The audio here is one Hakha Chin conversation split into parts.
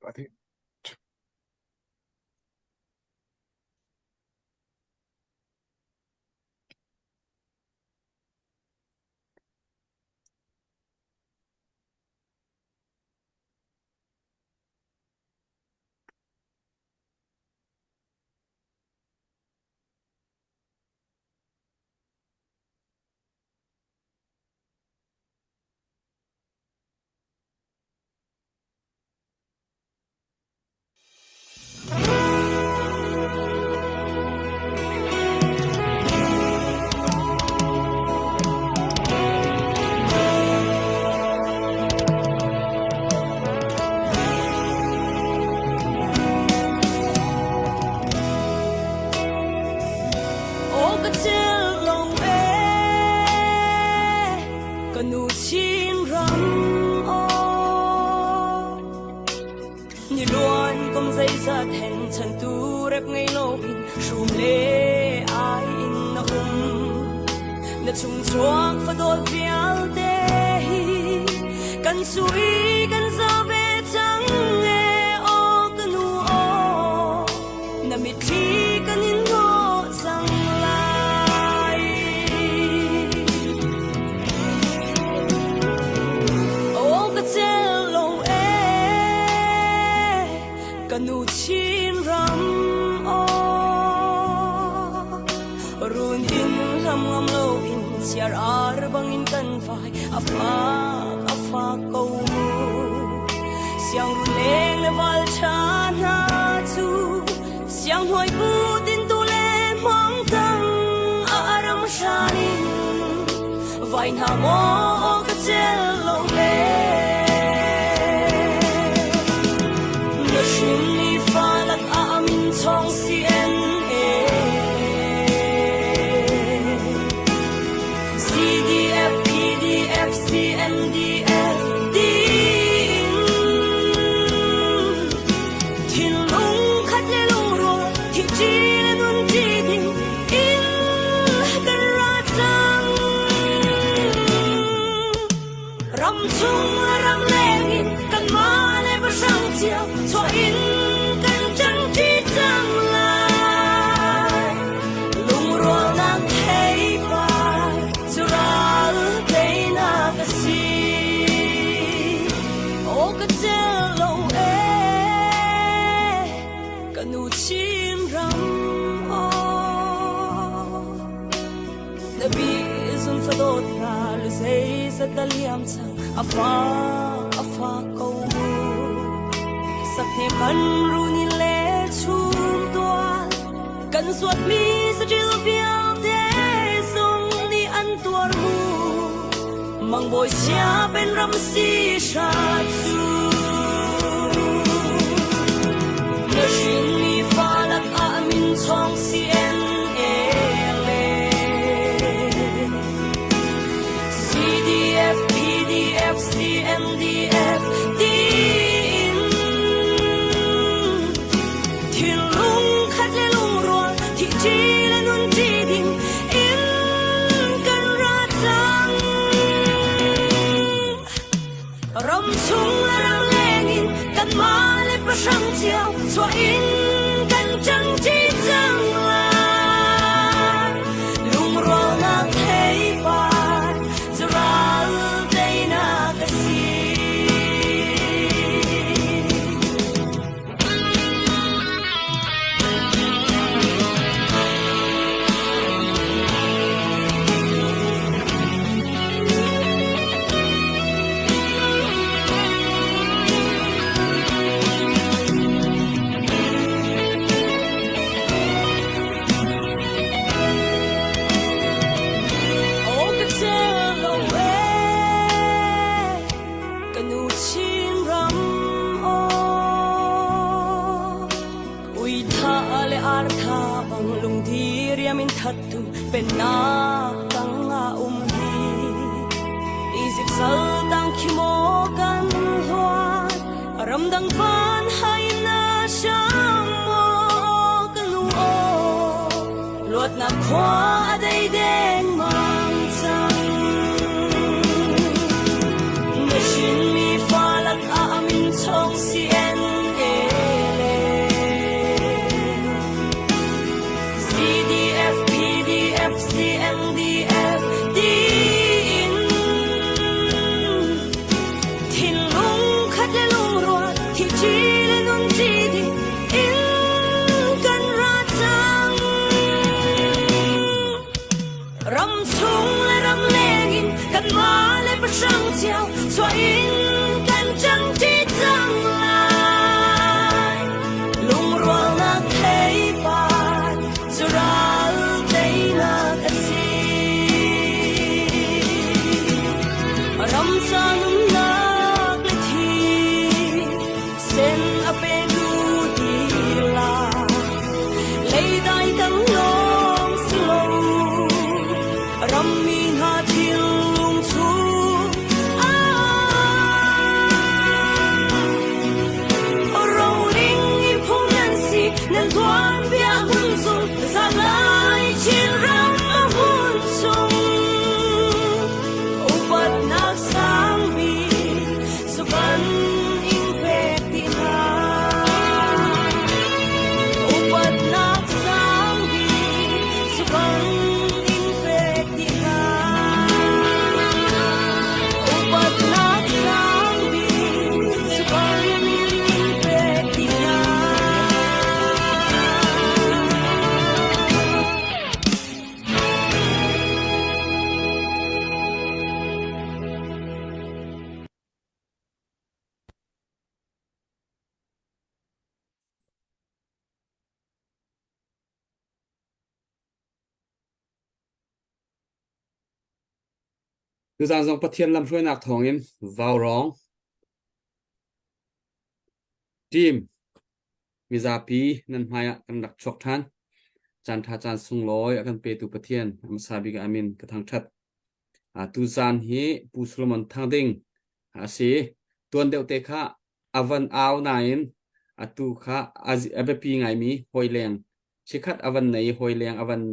Ati. Aw ka cel lo e ka nu Chinram aw ni luan kum zeizat hen chan tu rep ngei lo in hrum le ai in na um na chung chuak fadawt vialte hi kan sui kan za ve cang e aw ka nu aw na mitthli kan in hnawh cang lai. Aw ka cel lo e ka nu Chinram aw run in hlam ngam lo in chiar ar bangin kan vai a fak a fak ko mu siang run leng le val tha hna cu siang hnuai pu tin tu le hmang tang a aram hran in vai hna maw ka cel lo le na hrin mi fa lak ah min chong CNA CDF PDF CNDF tiin thinlung khat le lungrual thihṭi le nunṭi ding in kan ra cang. Ram chung le ram leng in kanmah le pahrang cio chuah in kan ṭangṭi cang lai. Lungrualnak theipar cu ral teinak a si. Aw ka cel lo e, ka nu Chinram aw. Na bi zun fadawt hna lu zeizat dah liam cang a fak a fak ko mu. Sakhne kan runi le chum tual kan zuatmi saṭil vialte zong nih an tuar mu. Mangbawi sia pen ram si hrat cu. Na hrinmi falak ah min chong CNA. CDF, PDF, CNDF tiin thinlung khat le lungrual thihṭi le nunṭi ding in kan ra cang. Ram chung le ram leng in kanmah le pahrang cio chuah in kan ṭangṭi cang lai. Lungrualnak theipar cu ral teinak a si. Aw ka cel lo e ka nu Chinram aw ui tha le ar tha bang lungdi riam in thattu pennak tang ah um hi Egypt sal tang khi maw kan hluan ramdang van hai na siang maw ka nu aw luatnak khua a dei dengmang cang. Na hrinmi falak ah min chong CNA. Ṭi le nun ṭi ding in kan ra cang. Ram chung le ram leng in kanmah le pahrang cio chuah in kan ṭangṭi cang lai. Lungrualnak theipar cu ral teinak a si. Ram ca nunnak le thi sen a petu tila leidai dang lawng si lo rammi hna thinlung chung ah roling in phung nan si nan tuanbia hmun cung zalai Chin ram a hun chung upatnak sangbik Sukan in pek ti hna. Upatnak sangbik sukan in pek ti hna. Upatnak sangbik sukan in pek ti hna. Tuzaan zong Pathian lamhruainak thawngin vaurawng team mizapi nan hmaiah kan rak chuak ṭhan. Caan ṭha caan sunglawi a kan petu Pathian a hmasa bik ah amin ka thangṭhat. Tuzaan hi Pu Solomon Thang Ding a si. Tuan deuh te kha a van au nain atu kha a biapi ngaimi hawileng chikkhat a van nei i hawileng a van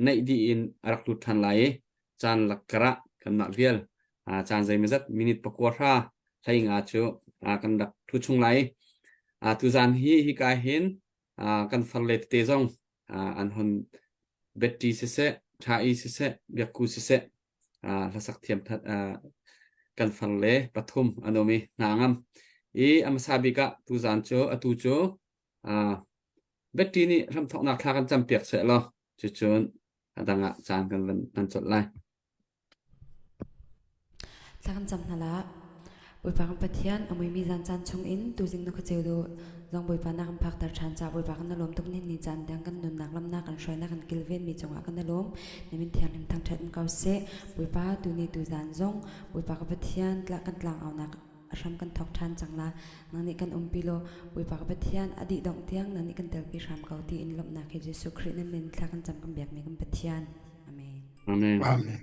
neih dih in a rak lut ṭhan lai i caan lakkar ah kanmah vial caan zeimawzat minute pakua hra hlei nga cu kan rak ṭhu chung lai. Tuzaan hi hika hin kan farle tete zong an hon betṭi siseh, ṭha-i siseh, biakku siseh, hlasak thiam kan farle pathum an um i hna ngam. I a hmasa bik ah tuzaan cu atu cu Betty nih hramthawknak thla kan campiak seh law cucun a dang ah caan kan van hman colh lai. Thla kan cam hna la. Bawipa kan Pathian, a muimi zan caan chung in tuzing na khuaceu du zong Bawipa na kan phakter ṭhan ca Bawipa kan na lawm tuk nihin ni caan tiang kan nunnak lamnak kan hruainak kan kilven mi cungah kan na lawm. Na min thianghlim thangṭhat in ko seh. Bawipa tuni tu zan zong Bawipa ka Pathian kan tlangaunak a hram kan thawk ṭhan cang la. Nang nih kan umpi law Bawipa ka Pathian a dih dongh tiang nang nih kan telpi hram ko tiin lawmhnak he Jesuh Khrih nan min thla kan cam kan biakmi kan Pathian. Amen. Amen. Amen.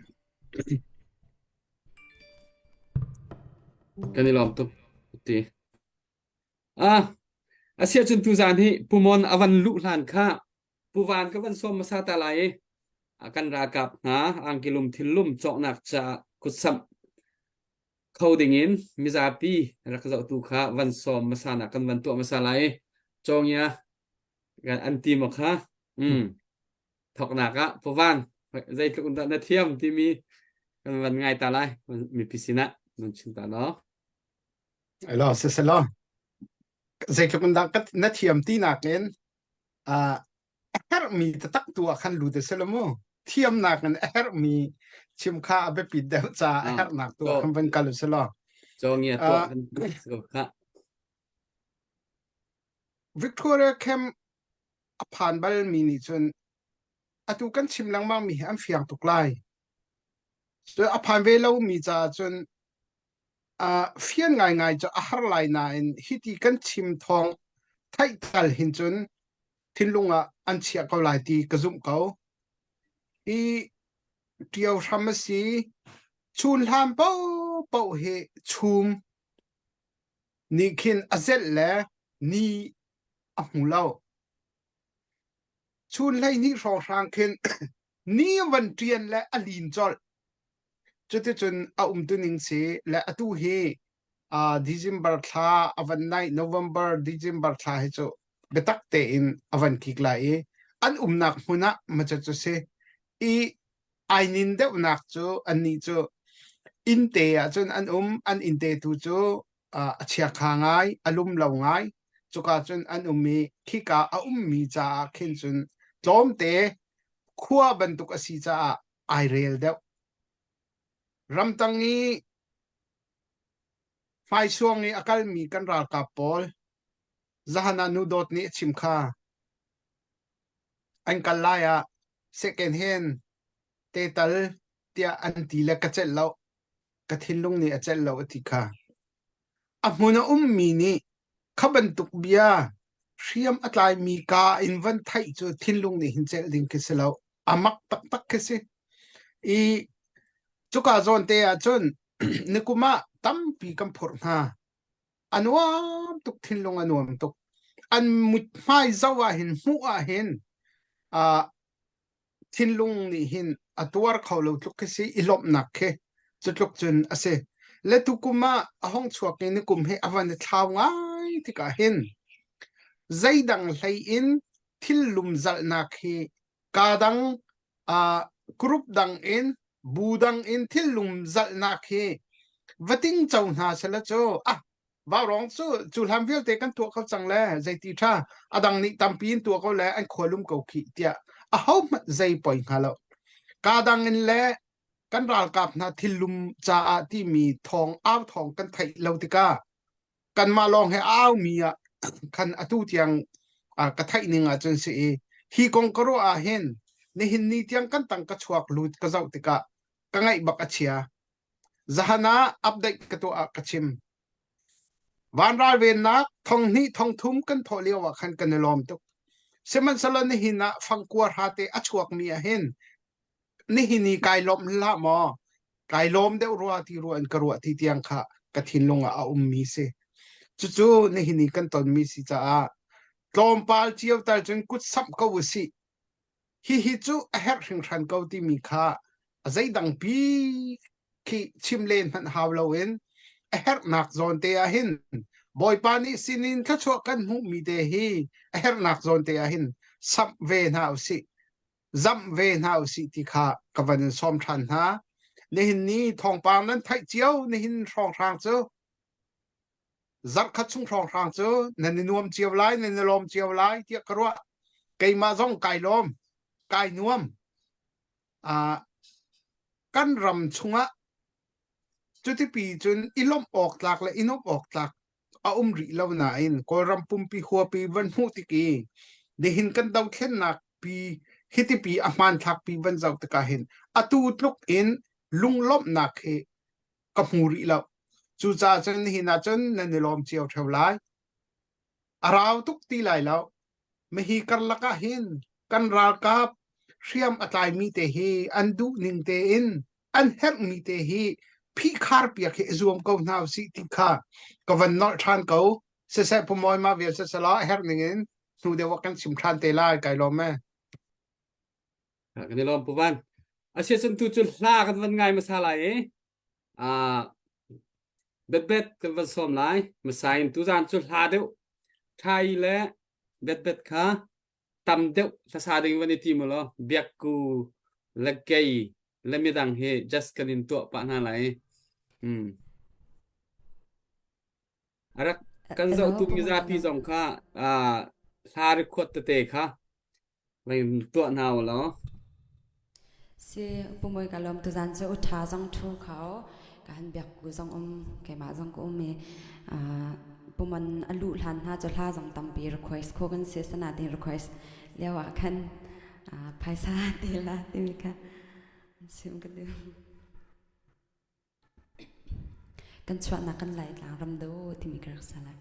Kan i lawm tuk ti. Ah, asia cun tuzaan hi Pumon a van luh hlan kha Puvan ka van sawm hmasa ta lai i a kan ralkap hna angkilum thillum cawknak caah kutsamh kho dingin mizapi rak zohtu kha van sawm hmasa nak kan van tuah hmasa lai i cawngia an ti maw kha mm thoknak ah Puvan zeitluk in dah na thiam timi kan van ngai ta lai mipi sinah nan chim ta law Elo siselaw zeitluk in dah na thiam ti nakin a herhmi taktak tu ah khan lut a si lo mu. Thiamnak in a herhmi chim kha a biapit deuh caah a herhnak tu ah khan van kal u si law. Cawngia tuah kan kha. Victoria Camp a phan balmi nih cun atu kan chim lengmang mi hi an fiang tuk lai. Cu a phan ve lomi caah cun uh, fian ngaingai cu a har lai nain hiti kan chim thawng theih tal hin cun thinlung ah an chiah ko lai ti ka zumh ko. Hi ṭio hram a si. Chun hlan paohpaoh hi chum nih khin a zelh le ni a hmu lo. Chun 12 hrawnghrang khin ni van ṭian le a lin colh. Cuticun a umtuning si le atu hi uh, December thla a van naih November December thla hi cu biatak tein a van kik lai i an umnak hmun ah maca cu si i ai nin deuhnak cu annih cu innte ah cun an um an innte tu cu. a chiakha ngai, a lum lo ngai. Cuka cun an um i khika a ummi caah khin cun tlawmte khua bantuk a si caah ai rel deuh. Ramtang i hmaisuang i a kalmi kan ralkap pawl zahan ah nu dawt nih a chim kha an kal lai ah second hand te tal tiah an ti le ka celh lo ka thinlung nih a celh lo a ti kha. A hmun a ummi nih kha bantuk bia hriam a tlaimi kaa in van theih cu thinlung nih hin celh ding khi si lo. A mak taktak khi si. I cuka zawn te ah cun nikum ah tampi kan phurh hna. A nuam tuk thinlung a nuam tuk. An muthmai zoh ah hin hmuh ah hin uh, thinlung nih hin a tuar kho lo tluk khi si i lawmhnak khi cu tluk cun a si. Le tukum ah a hong chuak i nikum hi a van i thlau ngai tikah hin zeidang hlei in thil lum zalhnak hi kaa dang uh, group dang in bu dang in thil lum zalhnak hi va ting co hna sela cu ah Vaurawng cu cu hlan vialte kan tuah ko cang le zeiti ṭha a dang nih tampi in tuah ko le an khualum ko khih tiah ahohmanh zei poi hnga lo. Kaa dang in le kan ralkap hna thillum caah timi thawng au thawng kan theih lo tikah kanmah lawng he aumi ah khan atu tiang ka theih ning ahcun si i hi kong ka ruah ah hin nihin ni tiang kan tang ka chuak lut ka zoh tikah ka ngaih bak a chia. Zahan ah update ka tuah ah ka chim. Vanral vennak thonghnih thongthum kan thawh lio ah khan kan i lawm tuk. Sihmanhsehlaw nihin ah fangkua hra te a chuakmi ah hin nihin i kai lawmh hlah maw kai lawm deuh rua ti rua in ka ruah ti tiang kha ka thinlung ah a ummi si. Cucu nihin i kan tonmi si caah tlawmpal cio tal cun kut samh ko usih. Hihi cu a herh hringhran ko timi kha a zeidang pi khi chim len hmanh hau loin a herhnak zawn te ah hin Bawipa nih sinin thluachuah kan hmuhmi te hi a herhnak zawn te ah hin samh ve hna usih zamh ve hna usih ti kha ka van in sawm ṭhan hna. Nihin ni thawngpang nan theih cio nihin hrawnghrang cu zarhkhat chung hrawnghrang cu nan i nuam cio lai nan i lawm cio lai tiah ka ruah keimah zong kai lawm kai nuam uh, kan ram chungah cutipi cun i lawmh awk tlak le i nuamh awk tlak a um rih lo nain Kawlram pumpi huapi van hmuh tik i nihin kan dothlennak pi hitipi a hmanthlak pi van zoh tikah hin atu tluk in lunglawmhnak hi ka hmu rih lo. Cucaah cun nihin ah cun nan i lawm cio ṭheo lai. A rau tuk ti lai lo. Mihi karlak ah hin kan ralkap hriam a tlaimi te hi an duh ning tein an herhmi te hi phihkhar piak hi i zuam ko hna usih ti kha ka van nolh ṭhan ko. Siseh Pumawi mah vial siselaw a herh ning in hnu deuh ah kan chim ṭhan te lai kai lawm e. Kan i lawm Pu Van. Asiacun tu cu hla kan van ngai hmasa lai i ah betbet kan van sawm lai. Hmasa in tuzaan cu hla deuh ṭhai le betbet kha tam deuh hlasa ding van i tim ulaw biakku le kei le midang hi just kan in tuah pah hna lai. Hmm. A rak kan zohtu mizapi zong kha ah hla record tete kha tuah hna u law. Si pumoi ka lawm tuzan cu u tha zong thu khao ka han biak ku zong um keimah zong ka um i pumon a luh hlan hna cu hla zong tampi request kho kan si sana tin request lio ah khan phaisa te la timi kha sim ka duh Kan chuahnak kan Laitlang ram do timi ka rak sa lai.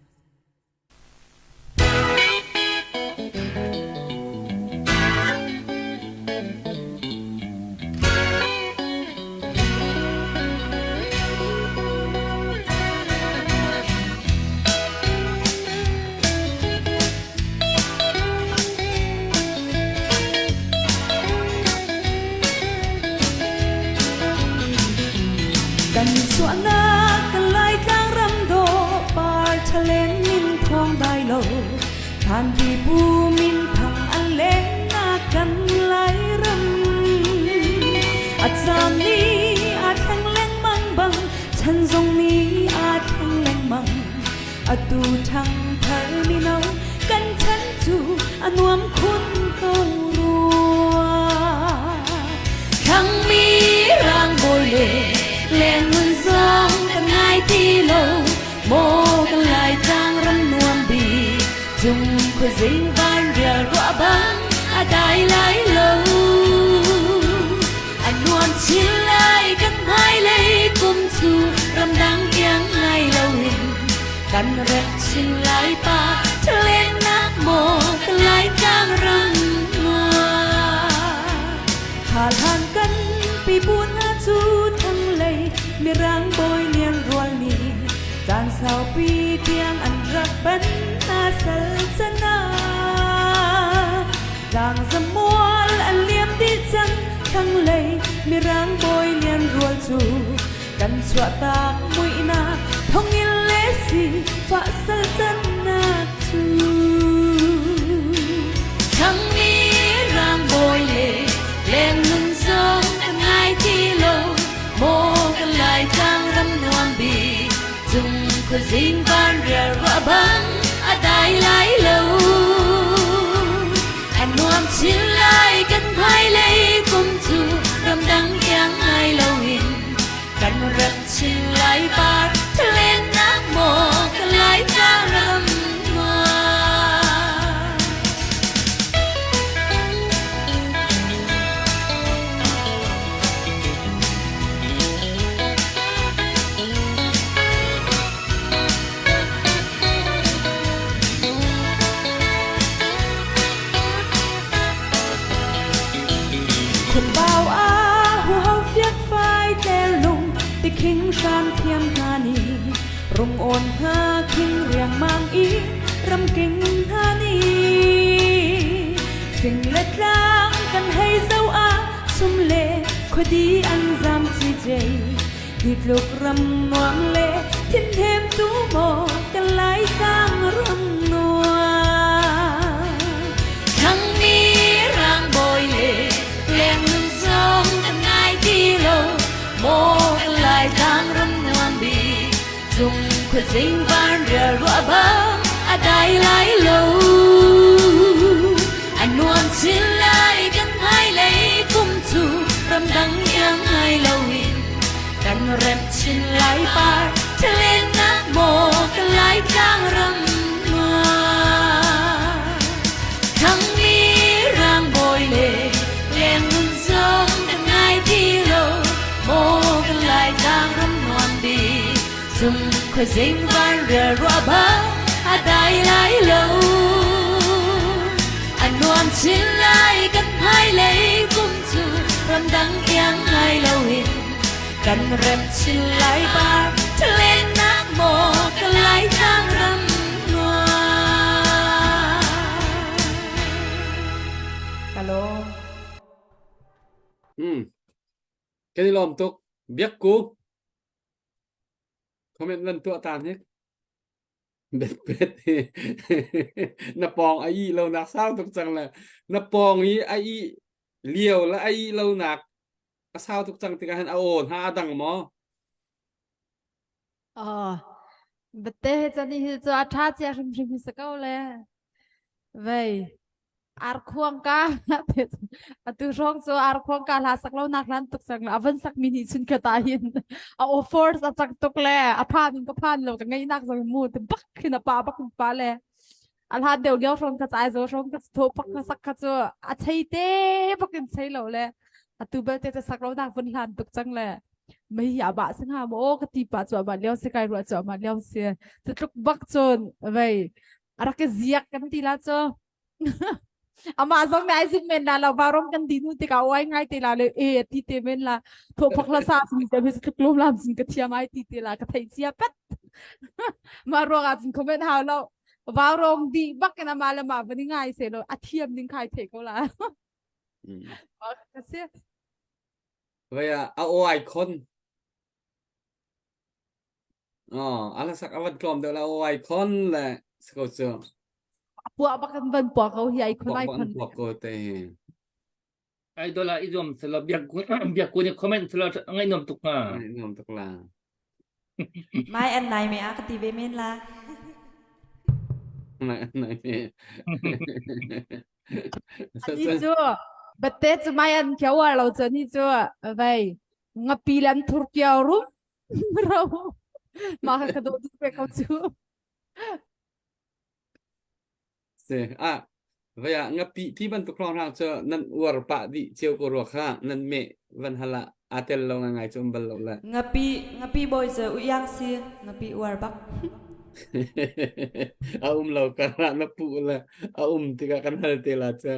Kan chuahnak kan Laitlang ram dawh par ṭhalen min thawng dai lo Thanpi pu min thang an lengnak kan Lairam A caan nih aa thleng lengmang bang chan zong nih aa thleng lengmang. Atu ṭhangthar mino kan chan cu a nuam khun ko rua. Thangmi rangbawi le lengmun zong kan ngai ti lo, maw kan Laitlang ram nuam bik cung khuazing van rial ruah bang a dai lai lo. A nuam chin lai kan hmailei kum cu ramdang iang ngai loin kan rek chin lai pa ṭhalennak maw kan Laitlang ram Kha hlan kan pipu hna cu thanglei mirang bawi lian rual nih caan saupi tiang an rak ban hna sal can ah Tlang zamual an liam dih cang thlanglei mirang bawi lian rual cu kan chuahtak muihnak thonginn le si fah sal cannak cu. Thangmi rang bawi le leng nun zong kan ngai ti lo maw kan Laitlang ram nuam bik cung khuazing van rial ruah bang a dai lai lo. A nuam chin lai kan hmailei kum cu ramdang iang ngai loin kan rem chin lai par thlennak maw kan lai tlang ram nuam. Khumbau a huho fiakfai telung tikhing hram thiam hna ni rung awn hna khing riangmang i ramking hna ni fing le tlang kan hei zo a sum le khuadi an zam chi jei Hi tluk ram nuam le thinhem tu maw kan Laitlang ram nuam. Thangmi rangbawi le leng nun zong kan ngai ti lo maw kan Laitlang ram nuam bik cung khuazing van rial ruah bang a dai lai lo. A nuam chin lai kan hmailei kum cu ramdang iang ngai loin kan remh chin lai par ṭhalennak maw kan Laitlang ram nuam. Thangmi rangbawi le leng nun zong kan ngai ti lo maw kan Laitlang ram nuam bik cung khuazing van rial ruah bang a dai lai lo. A nuam chin lai kan hmailei kum cu ramdang iang ngai loin kan rem chin lai par ṭhalennak maw ka Laitlang ram nuam. Hello. Hmm. Kan i lawm tuk. Biak ku. Comment nan tuah ta hnik. Bet bet na pawng a ih lo nak sau tuk cang le na pawng i a ih lio le a ih lo nak a sau tuk cang tikah hin a aw hna a dang maw? Oh, bate he chan hi cu a tha cia hrimhrim hi si ko le. Vei. Arkhuang ka atu hrawng cu arkhuang ka hla sak lo nak lan tuk sang a van sak mi nih chun ka ta hin a aw force a cak tuk le a phan in ka phan lo ka ngei nak zong mu te bak hin a pa bak pa le a hlan deuh lio hrawng ka chai zo hrawng ka tho pak ka sak kha cu a chei te bak in chei lo le atu belte te sak lo nak vun hlan tuk cang le mei hi aba singa mo ka ti pa chu ama leo se kai ruwa chu ama leo se tluk bak chun vei a rak i ziak kan ti la cu amah zong nih ai zim men la lo varom kan di nu tikah uai ngai te la le e ti te men la tho phok la sa sum te bis tlum lam sin ka thiam ai ti te la ka thei cia pet ma ruang ah cun comment hau lo vaurong di bak in ama le ma vani ngai se lo a thiam ning khai the ko la ka si Vai a a icon Oh, ala sak avan tlawm deuh la aw icon le sako cu. Puah bak an van puah ko hi icon Puak bak icon. an puak ko te hi. Idol ah i zuam selaw biak biak ku nih comment selaw ngaih nuam tuk hnga. Ngaih nuam tuk la. Mai an nai me a ka ti ve men la. Ani cu bate cu mai an kio war lo cu ni cu vei ngapi lan thur kiao rum ro ma kha ka do du pe ko cu. Si ah vei ah ngapi ti bantuk hrawnghrang cu nan uar pah dih cio ko rua kha nan meh van hal ah aa tel lo ngai cu um bal lo le. Ngapi ngapi bawi cu uyang si ngapi uar bak. A um lo karah na puh le a um tikah kan hal te la cu.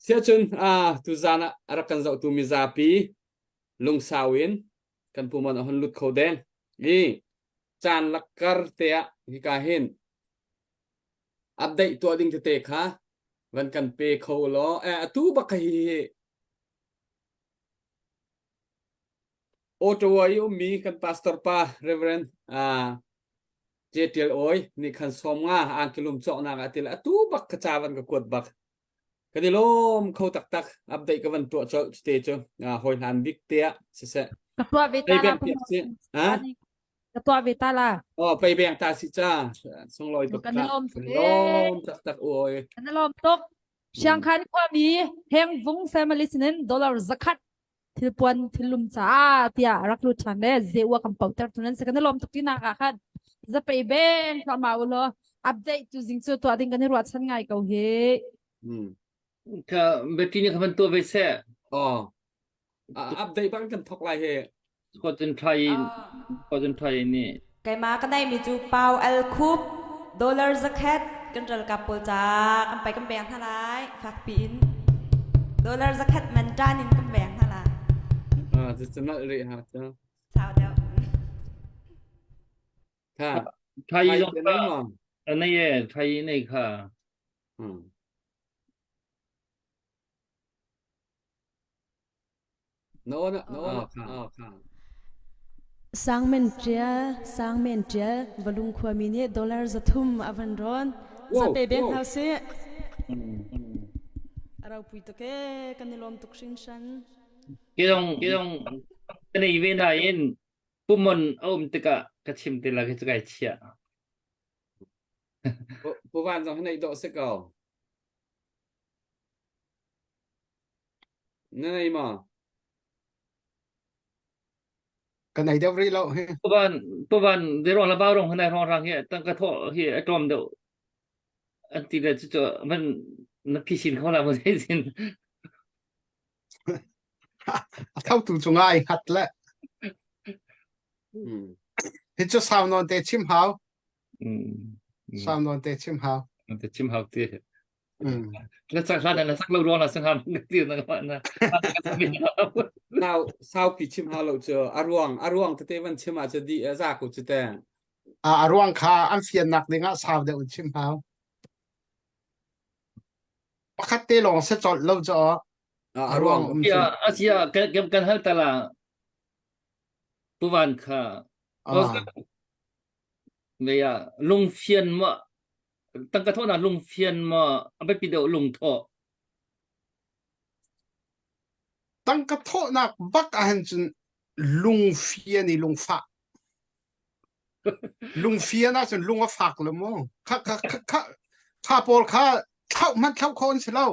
Siahcun ah tuzan ah a rak kan zohtu mizapi lungsau in kan pumon a hon lut kho deng i caan lakkar te ah hika hin update tuah ding tete kha van kan pe kho law eh atu bak hi hi Ottawa i ummi kan pastor pa Reverend uh, J. Oi nih khan som nga angkilum cawknak ah til atu bak ka ca van ka kuat bak kan i lawm kho taktak update ka van tuah colh te cu hawi hlan bik te ah siseh Ka tuah ve ta la. Ha? Ka tuah ve ta la. Oh, pei beng ta si cha. Sunglawi tuk. Kan lawm tuk. Lawm tak tak oi. Kan lawm tuk. Siangkhan khuami Heng Vung family sinin dollar zakhat thilpuan thillum ca tiah rak lut ṭhan le zeua kan poter tu nan si kan i lawm tuk tinak ah khan zapei beng tlama ulaw update tu zing cu tuah ding kan i ruahchan ngai ko hi. Ka beti nih kha van tuah ve seh. Oh. Update bang kan thok lai he. Khuacun ṭhai khuacun ṭhai nih. Keimah ka neihmi cu pau al khup dollar zakhat kan ralkap pawl ca kan pai kan beng hna lai fakpi in dollar zakhat man ṭan in kan beng hna lai. Ah, cu nalh rih ha cu. Sau deuh. Kha. Thai zong kha nei e thai nei kha. Hmm. Sangmen ṭial, Sangmen ṭial, Valung khuami nih dollar 300 a van rawn. Zape beng hau sih. A ropui tuk ee, kan i lawm tuk hringhran. Kidong kidong ka nei ve nain pumon a um tikah ka chim te la khi cu kai chiah. Pu Van zong hi neih dawh si ko. Na nei maw? Ka nei deuh rih lo hi. Pavan pavan de rong la bau rong hanai rong rang hi tang ka tho hi a tlawm deuh an ti le cu cu man na phisin kho la mo sei sin. A tho tu cu ngai hat le. Hi cu sau nawn te chim hau. Sau nawn te chim hau. Te chim hau ti. Na sak hlan na sak lo ruang na sang ham ti na na Sau saupi chim hau lo cu a ruang a ruang tete van chim ah cu di za ko cu te. A a ruang kha an fiannak ding ah sau deuh in chim hau. Pakhat te lawng se colh lo cu a ruang um Ya asia kan kan hal tala tuvan kha me ya lungfian ma tangka thawhnak lungfian maw a biapi deuh lungthawh? Tangka thawhnak bak ahhin cun lungfian i lungfah. Lungfian ahcun lung a fak lo mu. Kha kha kha kha kha pawl kha thlauh hmanh thlauh kho an si lo.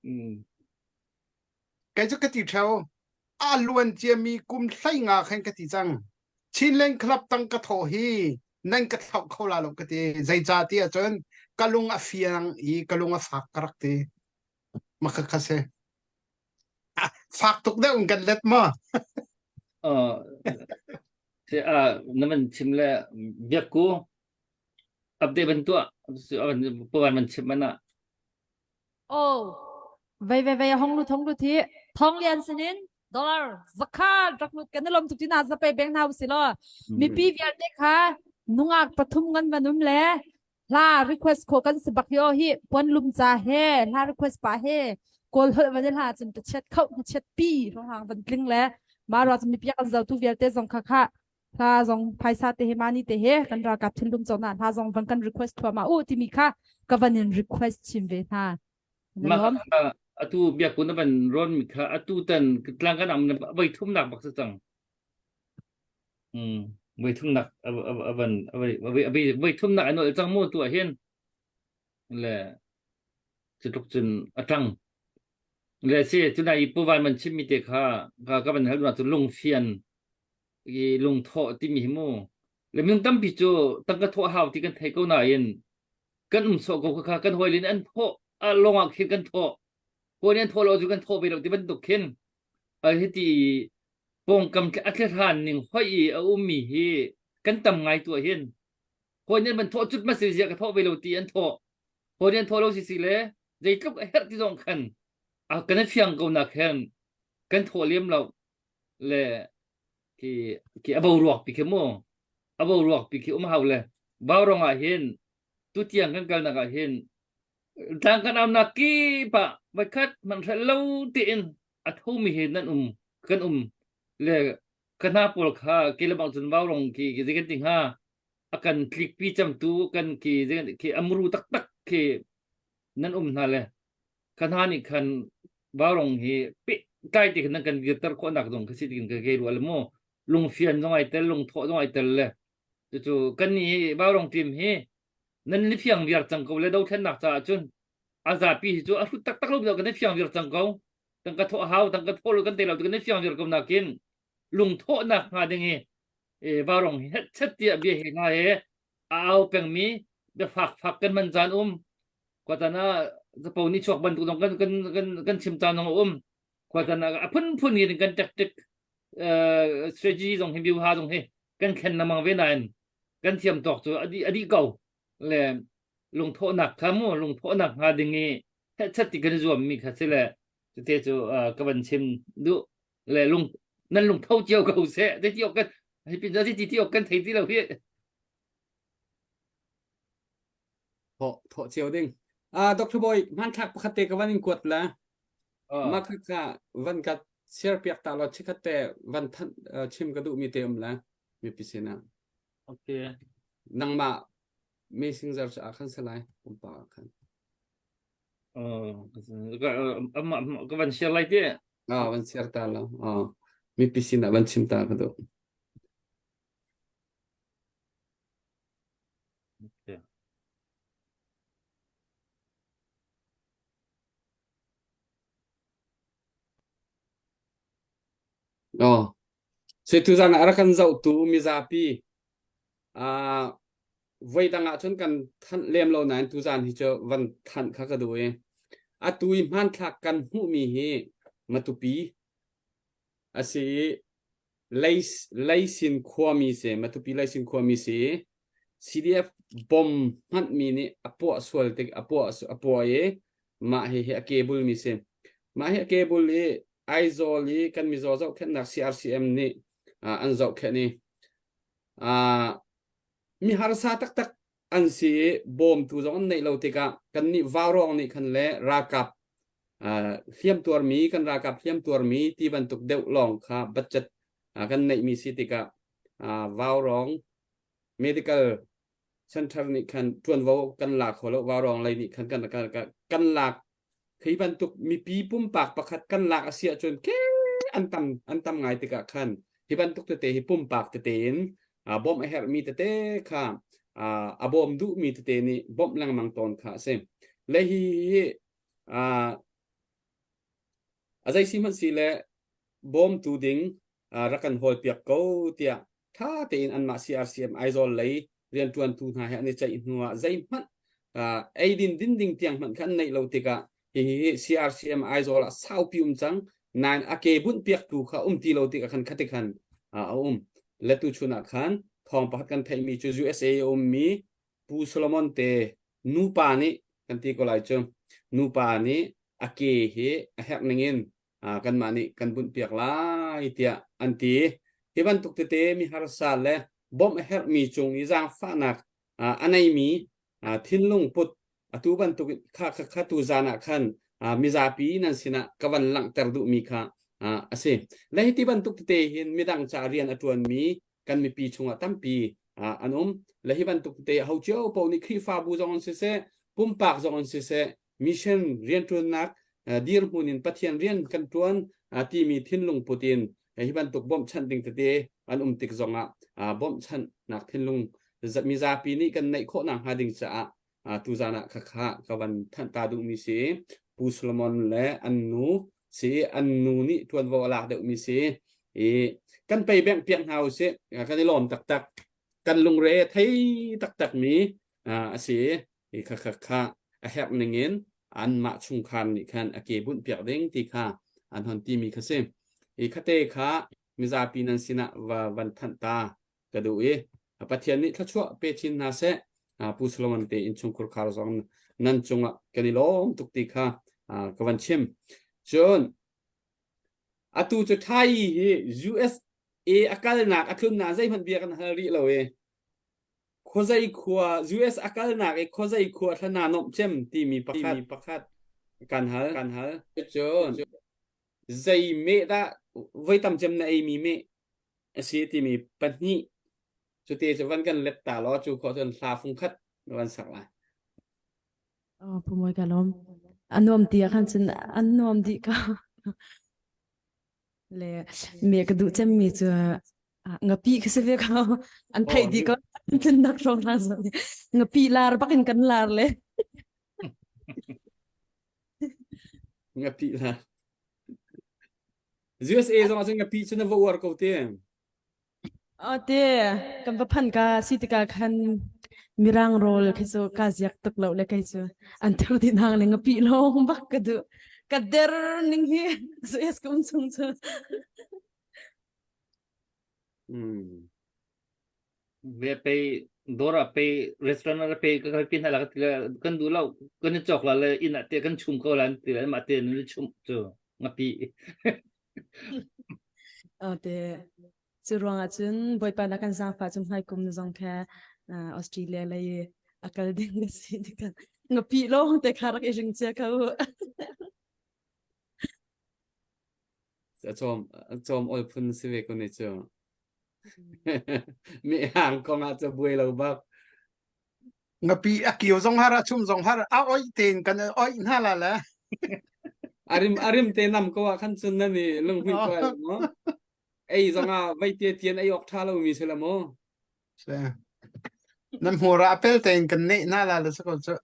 Mm. Kei cu ka ti theo. A luan ciami kum 15 khan ka ti cang. Chinland Club tang ka thawh hi nan ka thlauh kho la lo ka ti. Zeicah ti ahcun ka lung a fiang i ka lung a fak ka rak ti. Maka kha si. Fak tuk deuh in kan let ma? Uh, na man chim le biakku update ban tuah puan man chim mana Oh, vei vei vei hong lut hong lut hi thong lian sinin dollar zakhat rak lut kan lom tuk tina zapei beng hna usi law mipi vialte kha nungak pathum ngan van um le hla request kho kan si bak yo hi puan lum cha he hla request pa he kawl holh van hla cun ta chet khau na chet pi rong hang van tling le ma ra mipi kan zau tu vialte zong kha kha hla zong phaisa te he mani te he kan ralkap thinlung cawna hla zong van kan request thuama u timi kha ka van in request chim ve hna Ma atu biakku na van ron mi kha atu tan tlang kan am na voi thum nak bak sa cang. Mm. Voi thumnak a van voi thumnak a nolh cang mu tu ah hin le cutluk cun a ṭang. Le si tunai i Pu Van man chimmi te kha ka ka van hal cu lungfian i lungthawh timi hi mu. Le minung tampi cu tangka thawh hau ti kan thei ko nain kan um sawh ko kha kan hawile nih an thawh lawng ah khin kan thawh. Hawi nih an thawh lo cu kan thawh ve lo ti bantuk khin hiti pawngkam a thlehran ning hoi i a ummi hi kan tam ngai tuah hin hawi nih an thawh cut ma si zia ka thawh ve lo ti an thawh hawi nih an thawh lo si si le zeitluk a herh ti zong khan a kan fiang ko nak khan kan thawh lem lo le ki ki a boruak pi khi mu a boruak pi khi um hau le vaurong ah hin tutiang kan kalnak ah hin tlang kan amnak kip ah voikhat hmanh hrelh lo tiin a thomi he nan um kan um le ka hna pawl kha ke le bang cun vaurong ki ki zei kan ti hnga a kan tlikpi camtu kan ki zei ki amru taktak khi nan um hna le ka hna nih khan vaurong hi pe tlai te khan nan kan dirter khawh nak zong kha si tin ka ke rual mu lungfian zong ai tel lungthawh zong ai tel le cucu kan nih vaurong team hi nan li fiang viar cang ko le dothlennak caah cun a zapi hi cu a hrut taktak lo kan i fiang viar cang ko tangka thawh hau tangka thawh lo kan te lo kan i fiang viar ko nakin lungthawhnak hnga ding hi e vaurong hi het tiah bia he hna he a au pengmi bia fak fak kan man caan um khua caan ah zapo ni chuak bantuk zong kan kan kan kan chim caan zong a um khua caan ah a phunphun in kan tactic strategy zong hi biuha zong hi kan thlen lengmang ve nain kan thiam tawk cu a dih a dih ko le lungthawhnak kha mu lungthawhnak hnga ding i hechet ti kan zuam mi kha si le cute cu ka van chim duh le lung nan lungtho cio ko seh te ti ok kan hi pin ti ti ok kan thei ti lo hi thawh thawh cio ding ah Dr. Boy hmanthlak pakhat te ka van in kuat la mah kha kha van ka share piak ta lo chikhat te van than chim ka duh mi te um la mipi sinah Okay. Nangmah messenger cu ah khan si lai pumpak ah khan. Oh, ka van share lai ti. Ah, van share ta lo. Oh, mipi sinah van chim ta ka duh. Okay. Oh. Sui tuzan ah a rak kan zohtu mizapi uh, voi dang ah cun kan thanh lem lo nain tuzan hi cu van thanh kha ka duh i atu i hmanthlak kan hmuhmi hi Matupi a si i Leisin khuami si Matupi Leisin khuami si i CDF bom hmanhmi nih a puah sual tik a puah a puah i mah hi hi a kebul mi si mah hi a kebul i Aizawl i kan mizaw zohkhenhnak CRCM nih an zohkhenh i mi harsa taktak an si i bawmtu zong an neih lo tikah kannih vaurawng nih khan le ralkap hliamtuarmi kan ralkap hliamtuarmi ti bantuk deuh lawng kha budget kan neihmi si tikah vaurawng medical center nih khan ṭuanvo kan la kho lo vaurawng lei nih khan kan kan lak khi bantuk mipi pumpak pakhat kan lak a si ahcun ke an tam an tam ngai tikah khan hi bantuk tete hi pumpak tete in bawmh a herhmi tete kha a bawm duhmi tete nih bawmh lengmang tawn kha a si le hi hi a zei si hmanh si le bawmtu ding rak kan hawlpiak ko tiah ṭha tein anmah CRCM Aizawl lei rianṭuantu hna he an i ceih hnuah zeihmanh eidin din ding tiang hmanh kha an neih lo tikah hihi CRCM Aizawl ah saupi um cang nain a ke bunh piaktu kha um ti lo tikah khan khati khan a um le tu chun ah khan thawng pakhat kan theihmi cu USA a ummi Pu Solomon te nupa nih kan ti ko lai cu nupa nih a ke hi a herh ningin kanmah nih kan bunhpiak lai tiah an ti. Hi bantuk tete mi harsa le bawmh a herhmi cung i zaangfahnak a neimi thinlung put atu bantuk kha kha kha tu zan ah khan mizapi nan sinah ka van langhter duhmi kha a si. Le hi ti bantuk tete hin midang ca rian a ṭuanmi kan mipi chungah tampi an um. Le hi bantuk tete ho cio paoh nih Khrihfabu zong an siseh, pumpak zong an siseh, mission rianṭuannak dirhmun in Pathian rian kan ṭuan timi thinlung put in. Hi bantuk bawmhchanh ding tete an um tik zongah bawmhchanhnak thinlung mizapi nih kan neih khawh nakhnga ding caah tuzan ah khakha ka van thanh ta duhmi si. Pu Solomon le an nu si an nu nih ṭuanvo a lak deuhmi si i kan pei bengh piak hna usih. Kan i lawm taktak. Kan lungre thei taktak mi a si i khakha kha a herh ning in anmah chungkhar nih khan a ke bunh piak ding ti kha an hon timi kha si. I khate kha mizapi nan sinah va van thanh ta ka duh i Pathian nih thluachuah pe chin hna seh. Pu Solomon te innchungkhur khar zong nan cungah kan i lawm tuk ti kha ka van chim. Cun atu cu Thai hi USA a kalnak a tlunnak zeihmanh bia kan hal rih lo i khuazei khua US a kalnak i khuazei khua thlana nomh cem timi pakhat pakhat kan hal kan hal. Cun zei meh dah voi tam cem na eimi meh a si timi pahnih cute cu van kan let ta law cu khawh cun hla fung khat na van sak lai. Oh, pu moi ka lawm. A nuam ti ah khan cun an nuam dih ko. Le me ka duh cem mi cu ngapi khi si ve ko. An theih dih ko. Tlun nak hrawng hna zo. Ngapi lar bakin kan lar le. Ngapi lar. USA zong ahcun ngapi cu na va uar ko te. Te kan va phan ka si tikah khan mirang rawl khi cu ka ziak tuk lo le kei cu an thur ti nang le ngapi lawng bak ka duh. Ka der ning hi US ka um chung cu. Ve pei dawr ah pei restaurant ah pei ka kalpi hna la ka ti le kan duh lo kan i cawk la le inn ah te kan chum ko la an ti le mah te nan i chumh cu ngapi. Te cu ruangah cun Bawipa na kan zaangfah cu hmai kum zong kha Australia lei a kal ding na si tikah ngapi lawng te kha rak i ring cia ko. A cawm a cawm ol phun si ve ko ne cu. Mi hang kong ah cu buai lo bak. Ngapi a kio zong har a chum zong har a oi tein kan oi hna la le. Arim arim te nam ko ah khan cun nan i lunghmuih ko ai mo. Ei zong ah vei te tian ei ok tha lo mi si la mo. Nan hmur ah pel tein kan neh hna la le ko cu.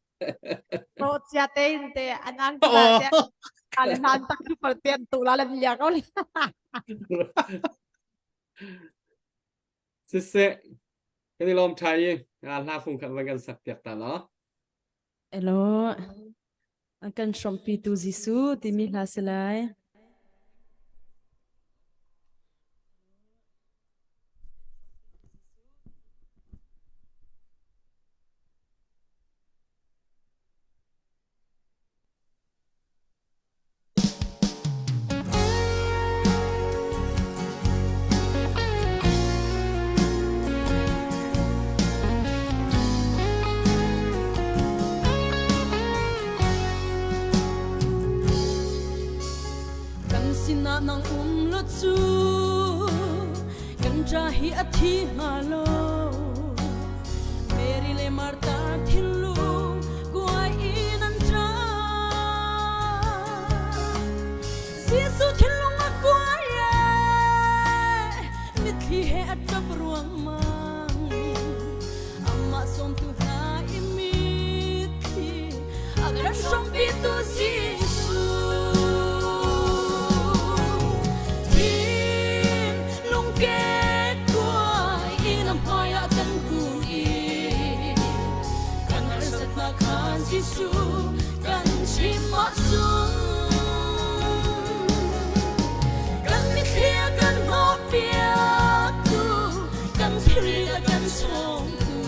Ro cia tein te an ang tu la te ale nan tak tu par ten tu la le lia ko le. Siseh, kan i lawm ṭha i hla fung khat van kan sak piak ta law. Hello. An kan hrawmpitu Jesuh timi hla si lai. Kan sinah nang um lo cu kan ṭa hi a thi hnga lo. Mary le Martha thinlung kuai in an ṭap. Jesuh thinlung a kuai e, mitthli he a ṭap ruangmang. Amah sawmtu hna i mitthli a kan hrawmpitu Jesuh. Thin lungkek kuai in a hmaiah kan kun i kan harsatnak khan Jesuh kan chim ahcun kan mitthli a kan hnawhpiaktu kan thilri a kan chawngtu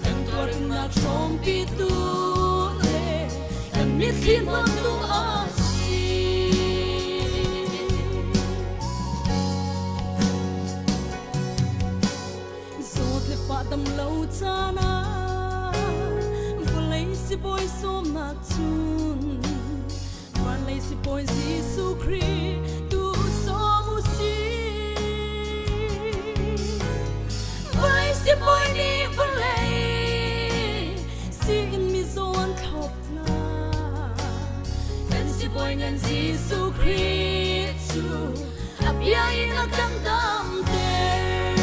kan tuarnak hrawmpitu le kan mitthli hnawmtu a si. Zawt le fah dam lo caan ah vawlei sibawi sawmnak cun van lei sibawi Jesuh Khrih tu sawm u sih. Vawlei sibawi nih vawlei siin mizaw an thlop hna. Kan sibawi ngan Jesuh Khrih cu a. Bia in a kan damter.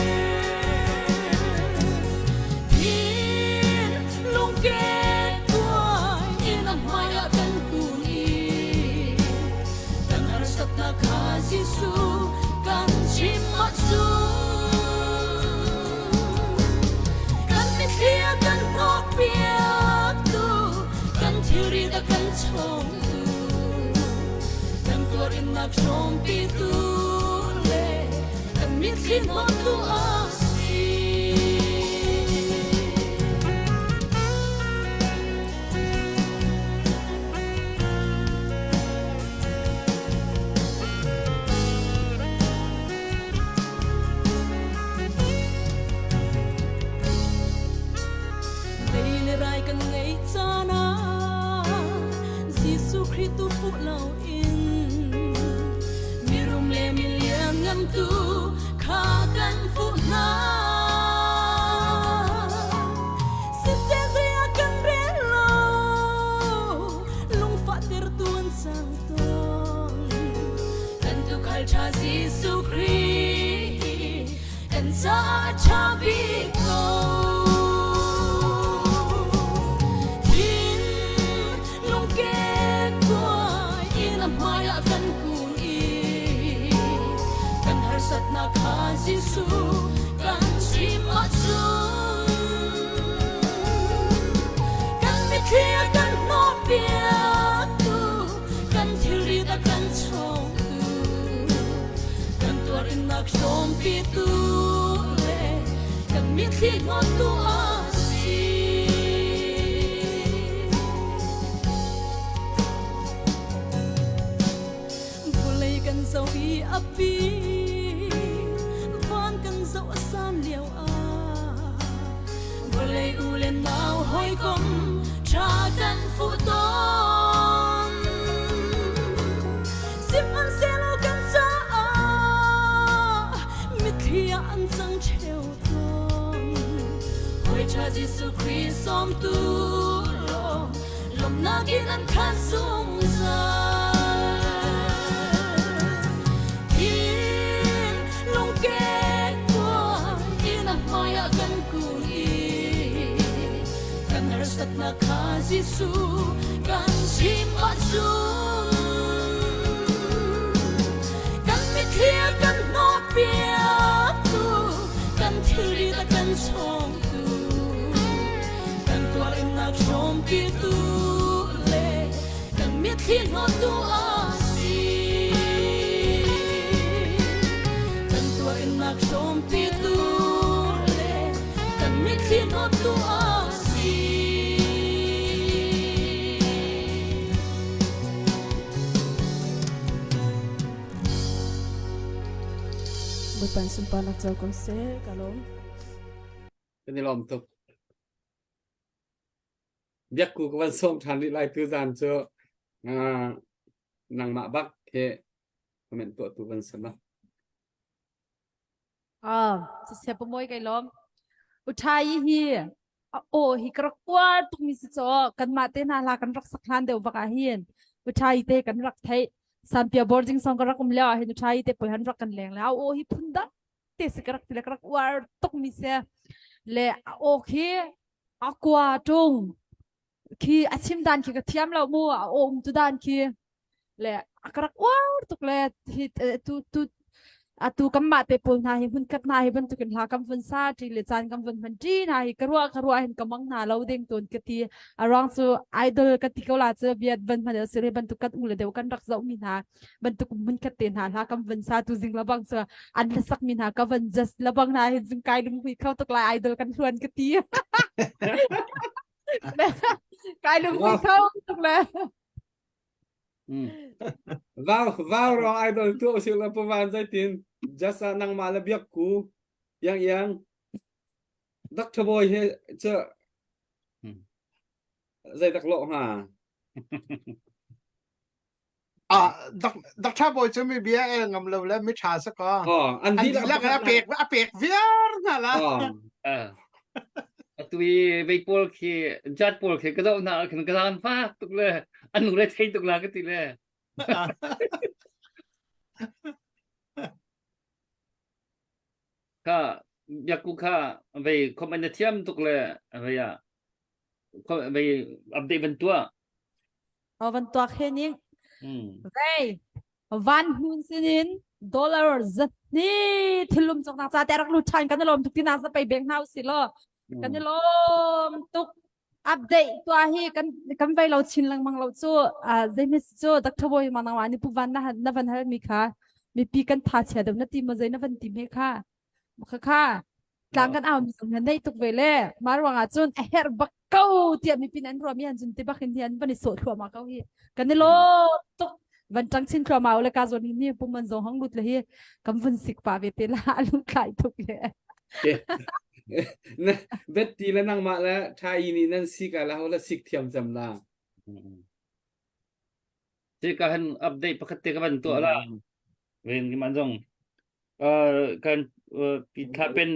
Thin lungke tuai in a hmai ah kan kun i kan harsatnak kha Jesuh kan chim ahcun kan mitthli a kan hnawhpiaktu kan thilrit a kan chawngtu kan tuarinnak hrawmpitu le kan mitthli hnawhtu a si. Lei le rai kan ngeih caan ah Jesuh Khrih tu fuh loin mirum le milian ngan tu kha kan fuh hna. Siseh zei ah kan rel lo lungfah tertu an cang tawn. Kan tuukhal ṭha Jesuh Khrih kan caah a ṭha bik ko. Thin lungkek tuai in a hmai ah kan kun i kan harsatnak kha Jesuh kan chim ahcun kan mitthli a kan hnawhpiaktu kan thilrit a kan chawngtu kan tuarinnak hrawmpitu le kan mitthli hnawttu a si. Vawlei kan zoh i a pi van kan zoh a san lio ah vawlei u le nau hawikom ṭha kan fuh tawn. Sihmanhsehlaw kan caah mitthli ah an cang ṭheo tawn. Hawi ṭha Jesuh Khrih sawmtu law lawmhnak in an khat zungzal. Thin lungkek tuan in a hmai ah kan kun i kan harsatnak kha Jesuh kan chim ahcun kan mitthli a kan hnawhpiaktu kan thilrit a kan chawngtu kan tuarinnak hrawmpitu le kan mitthli hnawttu a si kan tuarinnak hrawmpitu le kan mitthli hnawttu a si. Bawipa sunparnak co ko seh ka lawm. Kan i lawm tuk. Biakku ka van sawm ṭhan rih lai tu zan cu nangmah bak he comment tuahtu van si ma. Ah, siseh pamoy kai lawm. Uthai hi a aw hi ka rak uar tukmi si caw kanmah te hna hla kan rak sak hlan deuh bak ah hin Uthai te kan rak theih. Sanpia boarding song ka rak um lio ah hin Uthai te poi han rak kan leng le a aw hi phun dang te si ka rak ti le ka rak uar tukmi si. Le a aw khi a kua tung khi a chim dan khi ka thiam lo mu a aw um tu dan khi le a ka rak uar tuk le hi tu tu atu kanmah te pawl hna hi hmunkhat hna hi bantukin hla kan vun sa ṭi le caan kan vun hman ṭi hna hi ka ruah ka ruah hin ka mang hna lo ding tawn ka ti a ruang cu idol ka ti ko la cu biat van hman sir hi bantuk kan u le deuh kan rak zoh mi hna bantuk hmunkhat te hna hla kan vun sa tu zing labang cu an hla sak mi hna ka van just labang hna hin zing kai lung hui kho tuk lai idol kan hluan ka ti kai lung hui kho tuk le Vau vau rong idol tu usih la pawan zeitin just ah nangmah le biak ku yang yang Dr. Boy he cu zei dak lawh hnga Ah, Dr. Boy cu mi bia el ngam lo le mi ṭha si ko. Oh, an An dihlak a pek a pek viar hna la. Oh. Atu i vei pawl khi jat pawl khi ka zoh hna ah khin ka zaan fak tuk le an lungre thei tuk la ka ti le. Kha biakku kha vei comment na thiam tuk le vei ah vei update van tuah. O van tuak he ning. Mm. Vei van hun sinin dollar zahni thilum choknak ca te rak lut than kan lom tuk tina za pei beng hna usi law kan i lawm tuk update tua hi kan kan vai lo chin lengmang lo cu zeimis cu Dr. Boy mang nang ni pu van na na van hal mi kha mipi kan tha chia deuh na ti ma zei na van ti me kha kha kha tlang kan au mi zong nan nei tuk ve le ma ruang ah cun a herh bak ko tiah mipi an ruah mi han cun ti bak in hi an van i sawh thluahmah ko hi kan i lawm tuk van ṭang chin thluahmah u le ka zawn hi ni pum man zong hong lut le hi kan vun sik pa ve te la a lu thlai tuk le Na bet ti le nangmah le ṭha i nih nan sik ah la ho la sik thiam cem la. Ti ka han update pakhat te ka van tuah la. Ven ki man zong. Uh, kan uh, pi thla pen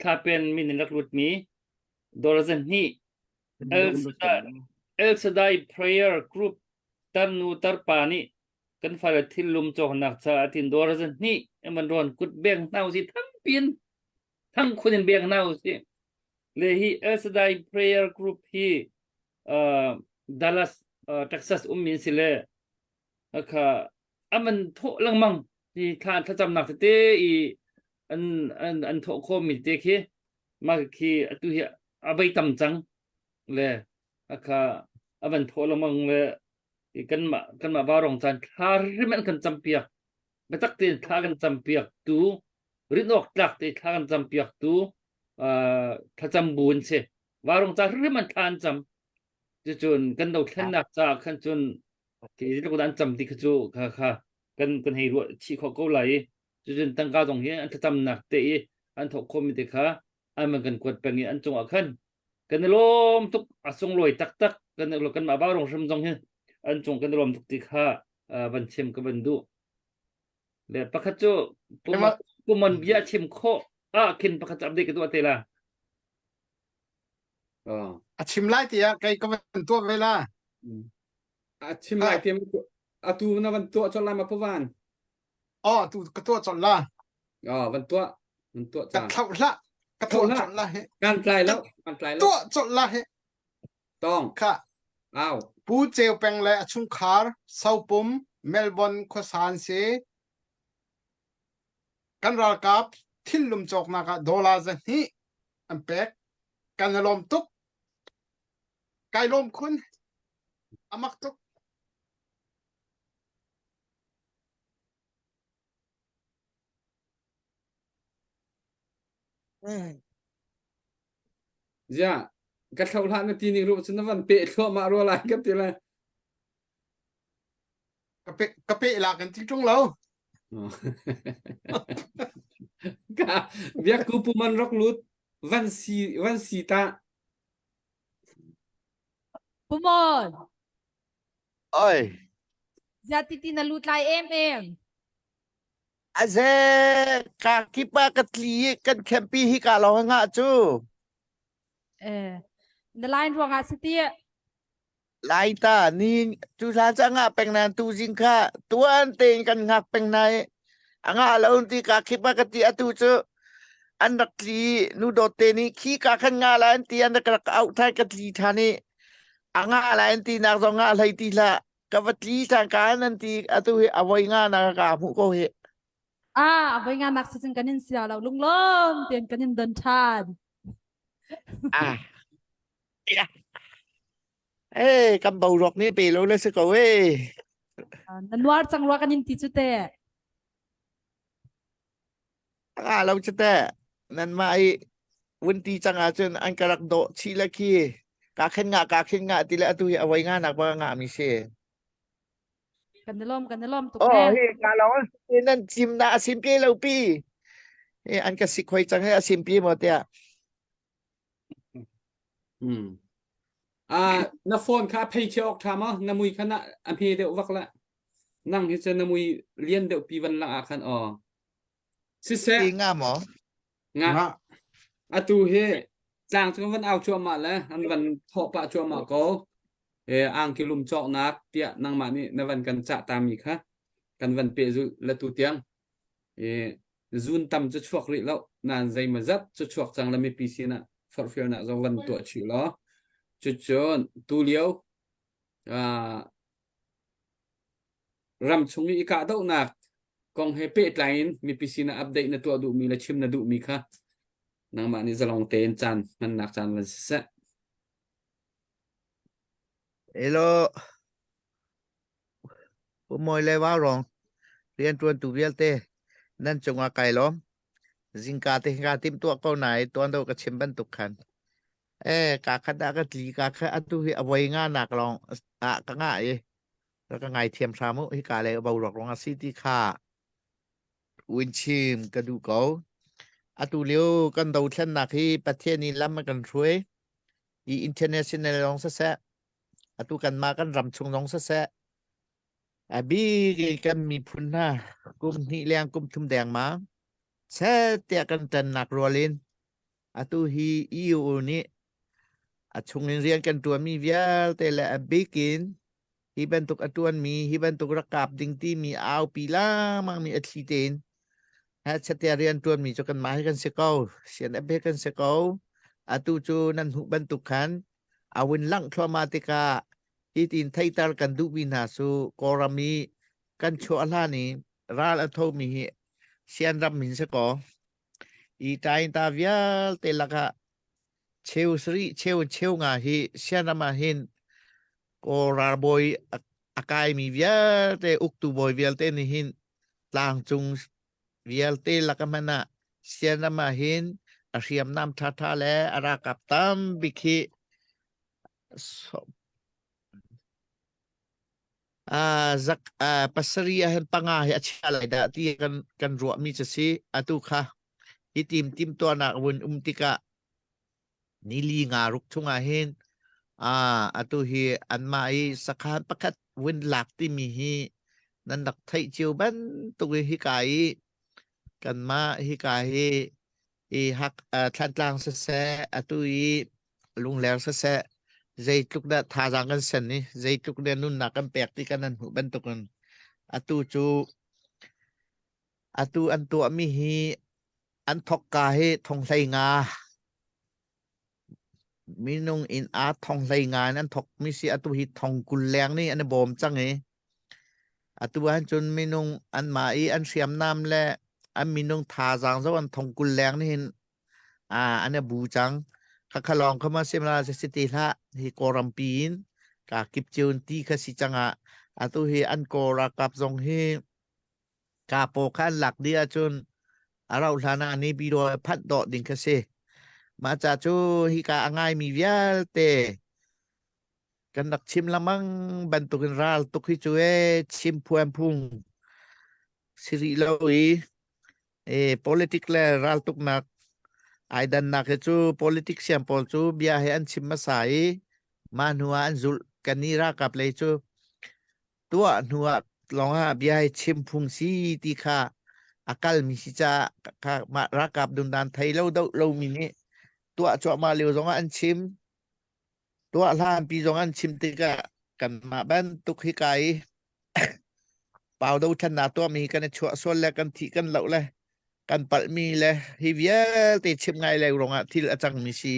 thla pen min in rak lut mi dollar zan hnih El Shaddai, El Shaddai Prayer Group tarnu tarpa nih kan fale thillum cawknak caah tin dawr zan hnih man rawn kut beng hna usi thangpin thang khun in beng hna usi le hi El Shaddai Prayer Group hi uh, Dallas uh, Texas ummi si le kha aman thawh lengmang hi thla thlacamnak tete i an an an thawh khawmmi te khi mah khi atu hi a vei tam cang le akha avan thawh lengmang le i kanmah kanmah vaurong caan thla rim an kan campiak biatak tein thla kan campiak tu rin awk tlak te thla kan campiak tu uh, thlacam bu an si vaurong ca rim an thla an cam cucun kan dothlennak caah khan cun khi zeitluk dah an cam ti kha cu kha kha kan kan hei ruah chih khawh ko lai i cucun tangka zong hi an thlacamnak te i an thawh khawhmi te kha an man kan kuat peng i an cungah khan kan i lawm tuk a sunglawi taktak kan kanmah vaurong hrim zong hi an cung kan i lawm tuk ti kha van chim ka van duh le pakhat cu pumon bia chim khawh ah khin pakhat update ka tuah te la a chim lai tiah kei ka van tuah ve la a chim lai ti atu na van tuah chol la ma pawan oh tu ka tuah chol la Oh, van tuah. Van tuah Ka ca. thlauh hlah. Ka Thlauh tuah hlah. colh la hi. Kan tlai lo. Kan tlai lo. Tuah colh la hi. Tong. Kha. Au. Pu Ceu Peng le a chungkhar Sopum Melbourne khuasa an si. Kan ralkap thillum cawknak ah dollar 200 an pek. Kan i lawm tuk. Kai lawm khun. Amak tuk. Ziah, ka thlo hlah na ti ning ruh cun na van peh thluahmah rua lai ka ti lai. Ka pe ka pe la kan ti ṭung lo. Ka biakku puman rak lut van si van si ta. Pumon. Oi. Zia titi na lut lai em em. Aze ka kipa ka tli i kan campi hi ka lo nga cu. Eh, na line ruangah si ti. Lai ta ni tu hla ca nga peng nan tu jing kha tuan tein kan ngak peng nai anga lo ti ka khipa ka ti atu cu an rak tli nu dawt te nih khi ka khan nga la an ti an rak rak auh thai ka tli than i anga la an ti nak zong nga hlei ti hlah ka va tli cangka nan ti atu hi a voi nga na ka hmuh ko hi Ah, a voi nga nak si cun kan in sia lo lunglawm tein kan in don ṭhan. ah ya eh kan boruak nih pe lo le si ko eh Ah, Na nuar cang rua kan in ti cu te. nga lo cu te nan mah i vun ti cang ahcun an ka rak dawh chih le khi ka khen nga ka khen nga ti le atu hi a voi nga nak ba nga mi si Kan i lawm kan i lawm tuk oh he. hi ka lo nan chim na a sim pi lo pi hi an ka sik hoi cang he a sim pi mo tiah Hmm. Ah, na phone kha phei che ok tha ma na mui kha na a hme deuh vak la nang hi cu na mui lian deuh pi van lang ah khan aw siseh ti nga maw nga atu hi tlang cu van au cuahmah le an van thawh pah cuahmah ko e angki lum cawknak tiah nangmah nih na van kan cah ta mi kha kan van pehzulh le tu tiang e. Zun tam cu chuak rih lo nain zeimawzat cu chuak cang le mipi sinah forhfialnak zong van tuah chih law cucun tulio uh, ram chung i kahdohnak kong he pehtlai in mipi sinah update na tuah duhmi le chim na duhmi kha nangmah nih zalong tein caan hmannak caan van siseh. Hello. Pu Mawi le Vaurong rianṭuantu vialte nan cungah kai lawm. Zingka te ka timhtuah ko nain tuan deuh ka chim bantuk khan. Eh, ka khat ah ka tli ka kha atu hi a voi nga nak lawng ah ka ngah i ka ngaithiam hram u hika le boruak rong a si ti kha win chim ka duh ko. Atu lio kan dothlennak hi Pathian nih lam a kan hruai. I international lawng siseh, atu kanmah kan ram chung zong siseh, a bik in kan miphun hna kum hnih leng kum thum dengmang seh tiah kan ṭannak rual in atu hi EU nih a chungin rian kan ṭuanmi vialte le a bik in hi bantuk a ṭuanmi hi bantuk rak kap ding timi aupi lengmangmi a thli tein chatia rian ṭuanmi cu kanmah hi kan si ko CNF hi kan si ko atu cu nan hmuh bantuk khan a vun langh thluahmah tikah hi tin theiter kan duhmi hna cu Kawlram i kan chuah hlan i ral a thomi hi Sian ram hin si kaw i ṭainta vialte lakah cheu sarih cheu cheu nga hi Sian ram ah hin Kawl ralbawi a kaimi vialte uktu bawi vialte nih hin tlangcung vialte laka hmanh ah Sian ram ah hin a hriamnam ṭhaṭha le a ralkap tambik hi zak pasarih ah hin panga hi a chia lai dah ti kan kan ruahmi cu si. Atu kha hi tim timtuahnak vun um tikah nili nga ruk chungah hin atu hi anmah i sakhan pakhat vun lak timi hi nan rak theih cio bantuk i hika i kanmah hika hi i hak Thlantlang siseh atu i Lungler siseh zeitluk dah thazaang kan sen i zeitluk dah nunnak kan pek ti kan nan hmuh bantukin atu cu atu an tuahmi hi an thokka hi thonghlei nga minung in aa thonghlei nga in an thokmi si atu hi thong 20 leng nih an i bawm cang i Atu ahcun minung anmah i an hriamnam le an minung thazaang zoh an thong 20 leng nih hin an i bu cang. Khakha lawng kha ma simla si ti hlah hi Kawlrampi in ka kip cio in ti kha si cang ah atu hi an Kawl ralkap zong hi ka paw kha an lak dih ahcun a rauh hlan ah Naypyidaw phanh dawh ding kha si. Mah ca cu hika a ngaimi vialte kan rak chim lengmang bantukin ral tuk hi cu e chim phuan phung si rih lo i e politic le ral tuknak ai dannak hi cu politics siam pawl cu bia he an chim hmasa i mah hnu ah an zulh kan ni ralkap lei cu tuah hnu ah lawng ah bia hi chim phung si ti kha a kalmi si caah kha mah ralkap dundan thei lo doh lomi nih tuah cuahmah lio zong ah an chim Tuah hlanpi zong an chim tikah kanmah bantuk hika i pau dothlennak tuahmi kan i chuah sual le kan thih kan loh le kan palhmi le hi vialte chim ngai le ruangah thil a cangmi si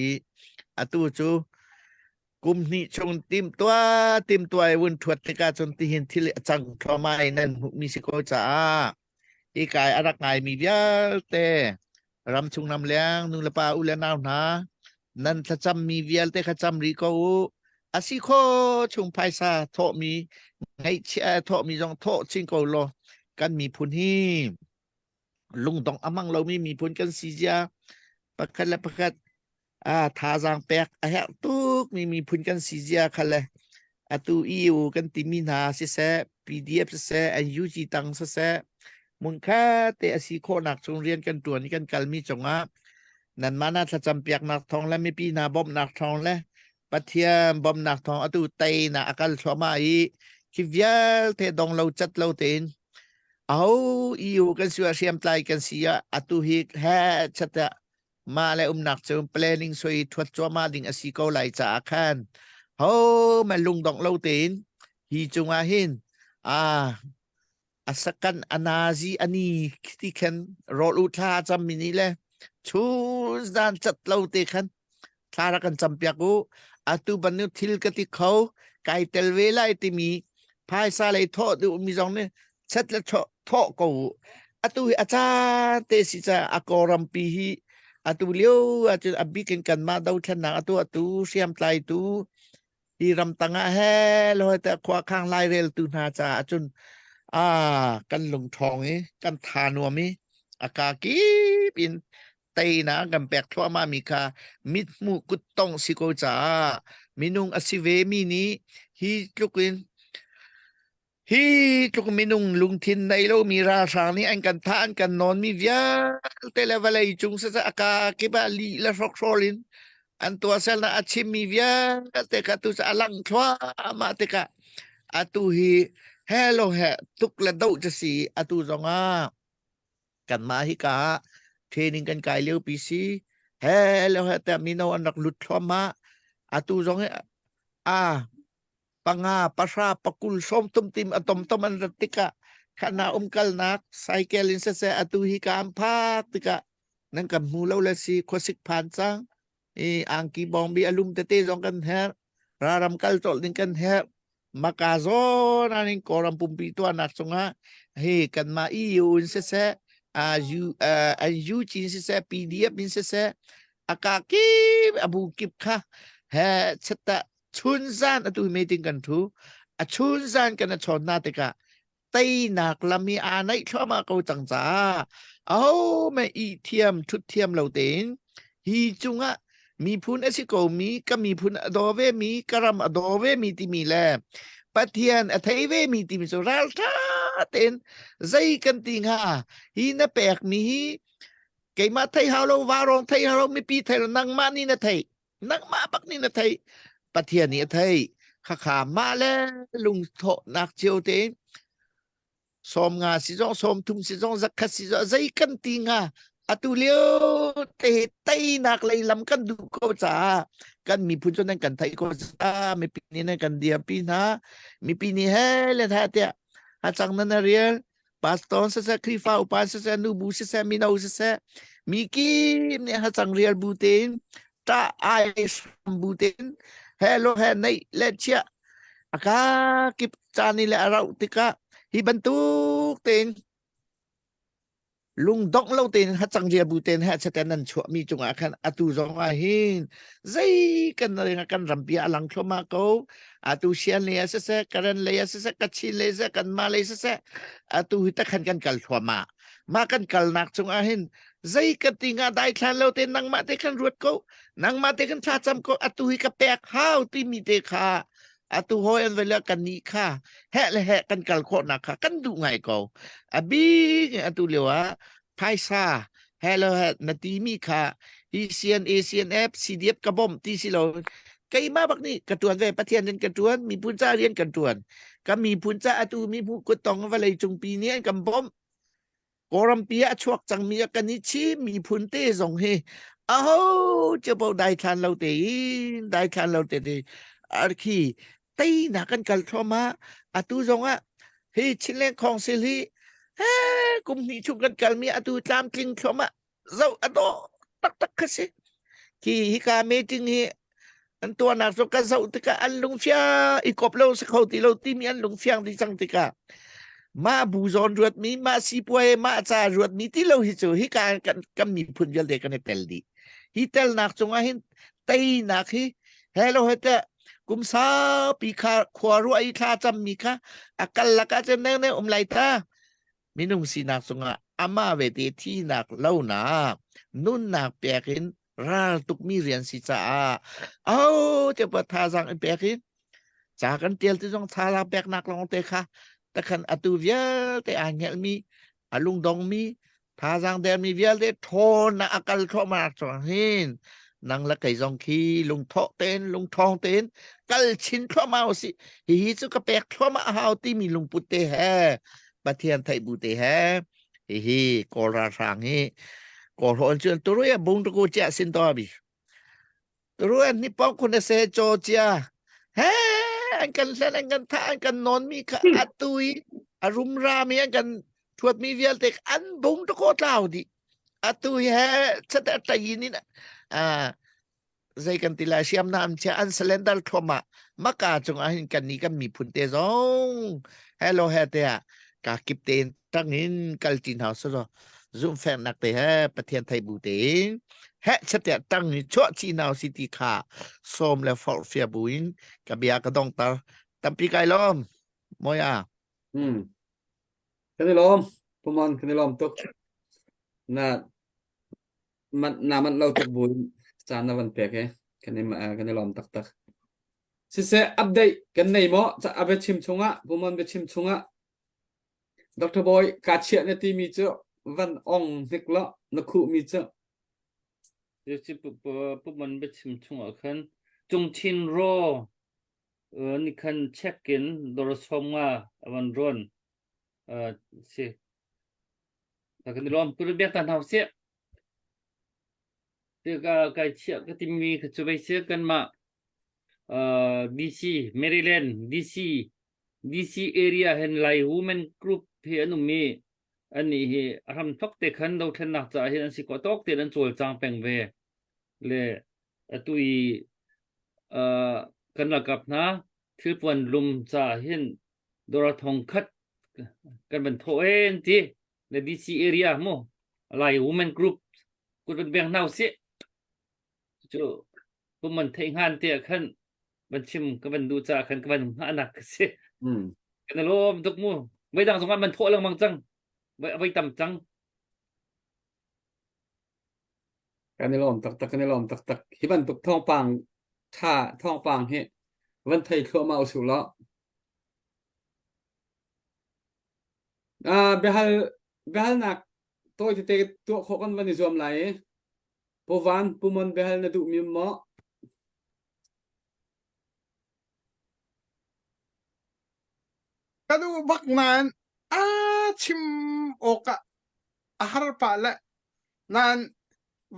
atu cu kum hnih chung timtuah timtuah i vun ṭhuat tikah cun tihin thil a cang thluahmah i nan hmuhmi si ko caah Hika i a rak ngaimi vialte ramchung ramleng nu le pa u le nau hna nan thlacammi vialte kha cam rih ko u. A si kho chung phaisa thawhmi ngaihchia thawhmi zong thawh chin ko law kan miphun hi lungdong a hmang lomi miphun kan si zia pakhat le pakhat ah thazaang pek a herh tuk mi miphun kan si zia kha le atu EU kan timi hna siseh PDF siseh NUG tang siseh hmunkhat te a si khawhnak chung rian kan tuan i kan kalmi cungah nanmah na thlacam piaknak thawng le mipi hna bawmhnak thawng le Pathian bawmhnak thawng atu teinak a kal thluahmah i khi vialte dong lo cat lo tein aho EU kan si ah hriamtlai kan si ah atu hi he chat ah mah le umnak cu planning soi thuat cuahmah ding a si ko lai caah khan ho man lungdongh lo tein hi cungah hin a. A sakan a nazi ani ti khan rawl u thla cam mi nih le chun zan cat lo te khan thla rak kan cam piak u. Atu bannu thil ka ti kho kai tel ve lai timi phaisa lei thawh duh mi zong nih chat le thawh thawh ko u. Atu hi a caan te si ca a Kawlrampi hi atu lio ahcun a bik in kanmah dothlennak atu atu hriamtlai tu hi ramtang ah he loi te khua khang lairel tu hna caah cun a kan lung ṭhawng i kan tha nuam i a ka kip in teinak kan pek thluahmah mi kha mithmuh kuttong si ko caah minung a si ve mi nih hi tluk in Hi tluk minung lungthin nei lomi ralhrang nih an kan thah an kan nawnmi vialte le vawlei cung siseh a ka kip ah lih le hrokhrawl in an tuahsernak a chimmi vialte kha tu cu a lang thluahmah tikah atu hi hello he tuk le doh cu si atu zongah kanmah hika ah training kan kai lio pi si hello he tiah mino an rak lut thluahmah atu zong hi a panga pahra pakul sawmthum tim a tomtom an rat tikah khana umkalnak cycle in siseh atu hi ka an phak tikah nan kan hmu lo le si khuasik phan cang i angki bawngbi alum tete zong kan herh raram kal cawlh ding kan herh maka zawn anin kawlram pumpi tuahnak cungah hi kanmah EU in siseh U NUG in siseh PDF in siseh aka kip abu kip kha he chata chunzan atu meeting kan thu a chunzan kan a chawn na tikah teinak lam hi aa naih thluahmah ko cang caah aho me i thiam thut thiam lo tein hi cungah miphun a si ko mi ka miphun a daw ve mi ka ram a daw ve mi timi le Pathian a thei ve mi timi cu ralṭha tein zei kan ti hnga hi na pek mi hi keimah thei hau lo varong thei hau lo mipi thei lo nangmah nih na theih nangmah bak nih na theih Pathian nih a theih khakha mah le lungthawhnak cio tein sawm nga si zong sawm thum si zong zakhat si zong zei kan ti nga atu lio te teinak lei lam kan duh ko caah kan miphun cu nan kan theih ko caah mipi nih nan kan dirpi hna mipi nih he le tha tiah a cang nan a rial pastor siseh Khrihfa upa siseh nubu siseh mino siseh mi kip nih hacang rial bu tein ṭah ai hram bu tein he lo he neih le chiah aka kip caan i le a rauh tikah hi bantuk tein lungdongh lo tein hacang rial bu tein he chaten nan chuah mi cungah khan atu zong ah hin zei kan kan rampi a lang thluahmah ko atu sian lei ah siseh karen lei ah siseh kachin lei siseh kanmah lei siseh atu hi takhan kan kal thluahmah mah kan kalnak cungah hin zei ka ti nga dai thlan lo te nangmah te khan ruat ko nangmah te khan thlacam ko atu hi ka pek hau timi te kha atu hoi an vele kan ni kha he le he kan kal khawhnak kha kan duh ngai ko a bik atu lio ah phaisa hello he na ti mi kha hi CNA CNF CDF ka bom ti si lo keimah bak nih ka tuan ve pathian in ka tuan miphun ca rian kan tuan ka miphun ca atu mi hmu kut tong vawlei cungpi nih an kan bawmh Kawlrampi ah a chuak cangmi ah kan i Chin miphun te zong hi aho cio daithlan lo tein daithlan lo te arkhi teinak kan kal thluahmah atu zong ah hi Chinland Council hi he kum hnih chung kan kalmi atu tlamtling thluahmah zoh a dawh taktak kha si khi hika meeting hi an tuahnak cu ka zoh tikah an lungfiang i kop lo si kho ti lo timi an lungfiang dih cang tikah mah bu zawn ruatmi mah sipuai mah ca ruatmi ti lo hi cu hika kan kan miphun vialte kan i tel dih hi telnak cungah hin teinak hi hello he te kum saupi kha khua ruah i thla cammi kha a kal lakah cun neng neng um lai ta minung sinak cungah amah vete thinak lonak nunnak pek in ral tukmi rian si caah oh te pa thazaang in pek in ca kan tial ti zong thazaang peknak lawng te kha takhan atu vialte aa hngelhmi a lungdongmi thazaang dermi vialte ṭhawnnak a kal thluahmah chuang hin nang le kei zong khi lungthawh tein lungṭhawng tein kal chin thluahmah usih hihi cu ka pek thluahmah a hau timi lungput te he Pathian theih bu te he hihi Kawl ralhrang hi Kawl hawn cun turui a bung tuku chia sin to bi turui ni pong khun se cho chia he an kan hlen an kan tha an kan non mi kha atui. A rumra mi an kan thuatmi vialte an bung to ko tlau dih. Atu hi he chate tayin in ah zei kan ti lai hriamnam chia an surrender thluahmah maka cung ah hin kan ni kan miphun te zong hello he te ah ka kip te in tang in kal ti hna so zumhfek nak te he pathian thei bu te in he chate tang ni chuah chi naw si ti kha som le forh fia bu in ka bia ka dong tar tampi kai lom moya Hmm. Kan i lawm. Pumon kan i lawm tuk. Na manh na manh lo tuk buin caan na van pek i kan i kan i lawm taktak. Siseh update kan nei maw? Ca a biachim chungah Pumon biachim chungah Dr. Boy ka chiah na timi cu van ong hnik lo na khuhmi cu Cucu Pumon biachim chungah khan Cungchin raw ni khan check in dor sawm nga a van rawn si. Kan i lawm tu biak ta hna usih. Ka kai chiah ka timi kha cu vei si kanmah DC Maryland DC DC area hen Lai Women Group hi an um i annih hi a hram thok te khan dothlennak caah hin an si khawh tawk tein an cawlcang peng ve le atu i kan ralkap hna thilpuan lum caah hin dora thong khat kan van thawh en ti le DC area mu Lai Women Group kut van beng hna usih cu puman theih hngan te ah khan van chim ka van duh caah khan ka van hngahnak ka si kan lawm tuk mu voi dang zong ah man thawh lengmang cang voi tam cang Kan i lawm taktak, kan i lawm taktak. Hi bantuk thawngpang ṭha thawngpang hi van thei thluahmah usih law. Uh, biahal biahalnak tawi tete tuah khawh kan van i zuam lai i Pu Van, Pu Mon biahal na duhmi um maw? Ka duh bak nain a chim awk ah a har pah le nain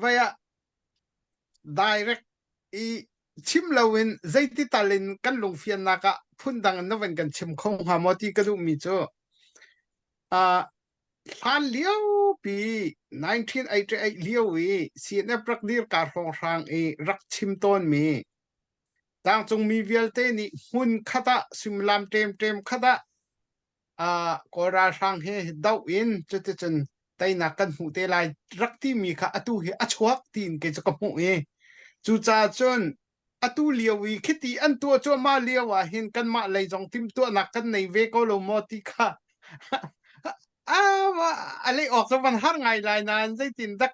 vai ah direct i chim loin zeiti tal in kan lungfiannak ah phundang in na van kan chim kho hnga maw ti ka duhmi cu uh, hlan liopi 1988 lio i CNF rak dir ka hrawnghrang i rak chim tawnmi tlangcungmi vialte nih hmun khat ah suimilam ṭemṭem khat ah uh, Kawl ralhrang he doh in cuticun teinak kan hmuh te lai rak timi kha atu hi a chuak tiin kei cu ka hmuh i cucaah cun atu lio i khiti an tuah cuahmah lio ah hin kanmah lei zong timhtuahnak kan nei ve ko lo maw ti kha a leh awk cu van har ngai lai nain zeitin dak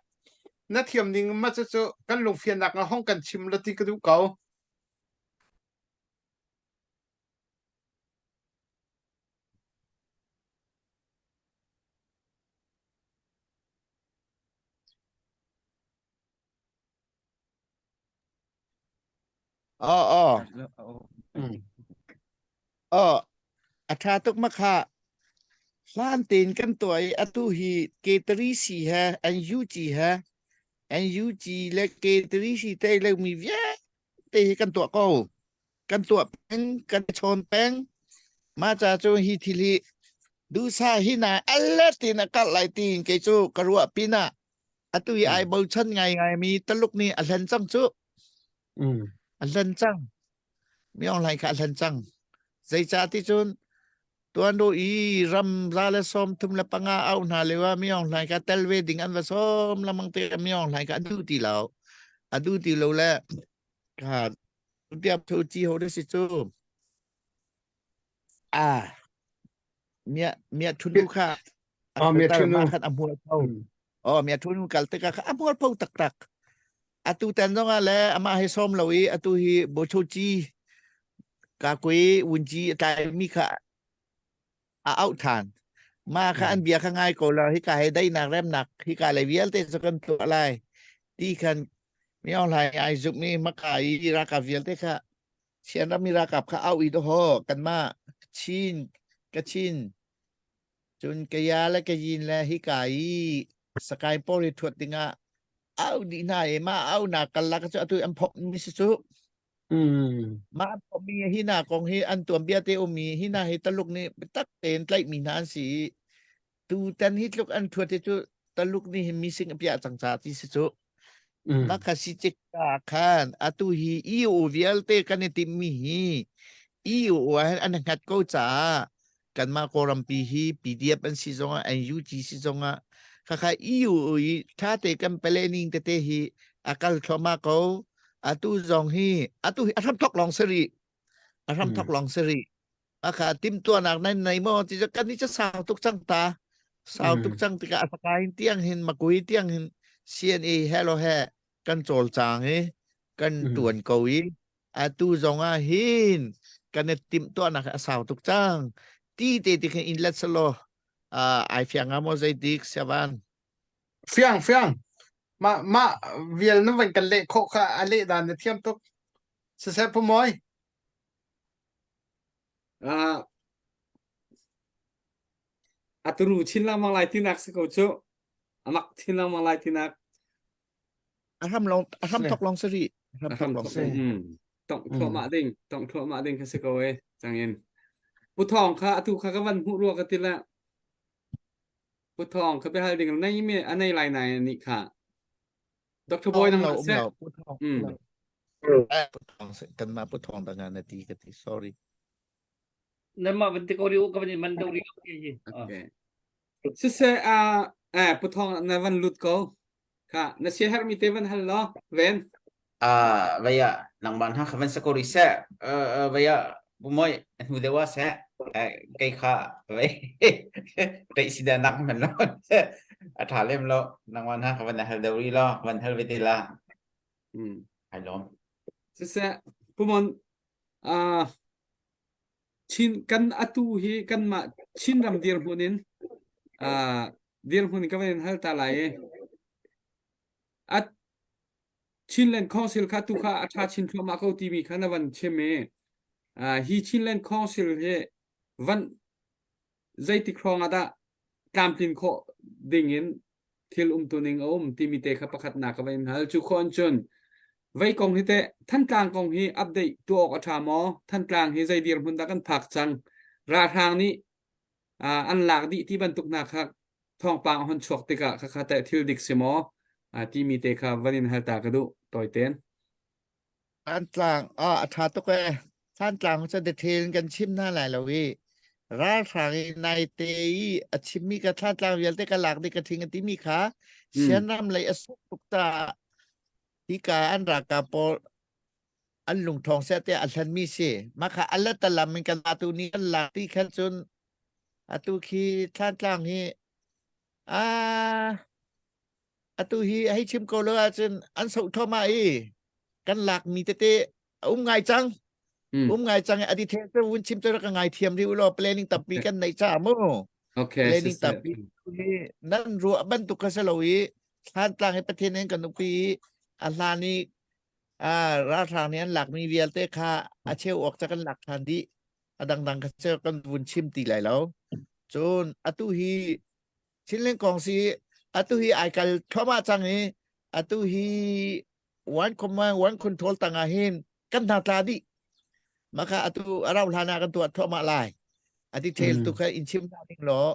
na thiam ning ma cu cu kan lungfiannak na hong kan chim la ti ka duh ko. Aw aw. Aw a ṭha tuk ma kha. Hlan tein kan tuah i atu hi K3C he NUG he NUG le K3C te le mi vialte hi kan tuah ko. Kan tuah peng, kan chawn peng. Mah ca cu hi thil hi duhsah hi na alet in a karh lai tiin kei cu ka ruah pinah atu i ai bochan ngaingai mi Taluk nih a hlen cang cu. A hlen cang. Mi Aung Hlaing kha a hlen cang. Zeicah ti cun tuan do i ram za le sawm thum le panga au hna lio ah Mi Aung Hlaing kha tel ve ding an va sawm lamang te Mi Aung Hlaing kha a duh ti lo. A duh ti lo le kha tiap thu chi ho de si cu. Ah mia mia thunu kha Oh, mia thunu. khan a hmual pho. Oh, mia thunu kal tikah kha a hmual pho taktak. Atu tan zong ah le amah hi sawm lo i atu hi bochochi ka kui wunji a tlai mi kha a auh than. Ma kha an bia kha ngai ko la hi ka he dainak remnak hi ka le vialte cu kan tuah lai. Ti khan mi Aung Hlaing ai zumh mi maka i ralkap vialte kha Sian rammi ralkap kha au i dawhaw kanmah Chin Kachin cun Kaya le Kayin le hika i Sakae pawl hi thuat dingah au dih hna i mah aunak karlak cu atu an phok mi si cu. Mm. Mah mi hi na kong hi an tuanbia te ummi hi na hi Taluk nih biatak tein tlaihmi hna an si i tutan hi tluk an thuat hi cu Taluk nih hin mising a piah cang ca ti si cu. Mm. Mah kha si cik ah khan atu hi EU vialte kan i timhmi hi EU ah hin an hngat ko caah kanmah Kawlrampi hi PDF an si zongah NUG si zongah khakha EU i ṭha te kan planning tete hi a kal thluahmah ko. Atu zong hi atu hi a hramthok lawng si rih. A hramthok lawng si rih. Akha timhtuahnak nan nei maw ti cu kan i cu sau tuk cang ta. Sau tuk cang tikah a sakain tiang hin makui tiang hin CNA he lo he kan cawlcang i kan ṭuan ko i atu zong ah hin kan i timhtuahnak a sau tuk cang ti te ti khin in let selaw ai fiang nga maw zeitik siavan Fiang fiang ma ma vial na van kan leh khawh kha a leh dan na thiam tuk siseh pu moi Ah a turu chin lengmang lai tinak si ko cu amak chin lengmang lai tinak A hram long a hram thok long sari. A hram thok long sari. Tong thluahmah ding, tong thluahmah ding kha si ko e changin. Pu Thong kha atu kha ka van hmuh rua ka ti la. Pu Thong kha biahal ding nei mi anei lai nai ni kha. Dr. Boy nang lo se. Pu Thong. Pu Thong kan ma Pu Thong da na ti ka ti sorry. Nan mah van ti ko ri u ka van in man do ri Okay. Siseh a eh Pu Thong na van lut ko. Kha na sia herhmi te van hal law ven. Ah vaya nangmah hna kha van sa ko rih seh. Uh, vaya bumoi hnu deuh ah seh. Kei kha vei tei si da nak man lo. A tha lem lo. Nangmah hna kha van hal deuh rih law van hal ve te la. Hmm. Ai lawm. Siseh Pumon ah Chin kan atu hi kanmah Chinram dirhmun in uh, dirhmun in ka van in hal ta lai i a Chinland Council kha tu kha a ṭha chin thluahmah ko timi kha na van chim i uh, hi Chinland Council hi van zeitik hrawng ah dah tlamtlin khawh ding in thil umtuning a um timi te kha pakhatnak ka va in hal. Cu khawh in cun vei kong hi teh Thantlang kong hi update tuah awk a ṭha maw? Thantlang hi zei dirhmun dah kan phak cang? Ralhrang nih uh, an lak dih ti bantuk hna kha thawngpang a hon chuak tikah khakha teh thil dik si maw? Uh, timi te kha van in hal ta ka duh tawitein. Thantlang ah a ṭha tuk ee. Thantlang cu detail in kan chim hna lai lo i ralhrang i naite i a chimmi ka Thantlang vialte ka lak dih ka ṭhing a timi kha Sianram lei a suk tuk caah hika an ralkap pawl an lungṭhawng seh tiah a hlanmi si. Mah kha a letalam in kan atu ni kan lak ti khan cun atu khi Thantlang hi ah atu hi hei chim ko lo ahcun an soh thluahmah i kan lakmi tete a um ngai cang um ngai cang i a detail cu vun chim cu rak ka ngai thiam rih u law planning tampi kan neih caah mu Okay, planning tampi hi nan ruah bantuk kha si lo i Thlantlang hi Pathian in kan upi i a hlan i ralhrang nih an lakmi vialte kha a cheu awk ca kan lak than dih a dangdang kha cu kan vun chim ti lai lo cun atu hi Chinland kong si atu hi ai kal thluahmah cang i atu hi one command one control tangah hin kan hna tla dih maka atu arau hlan ah kan tuah thluahmah lai a detail tu kha in chim hna ding law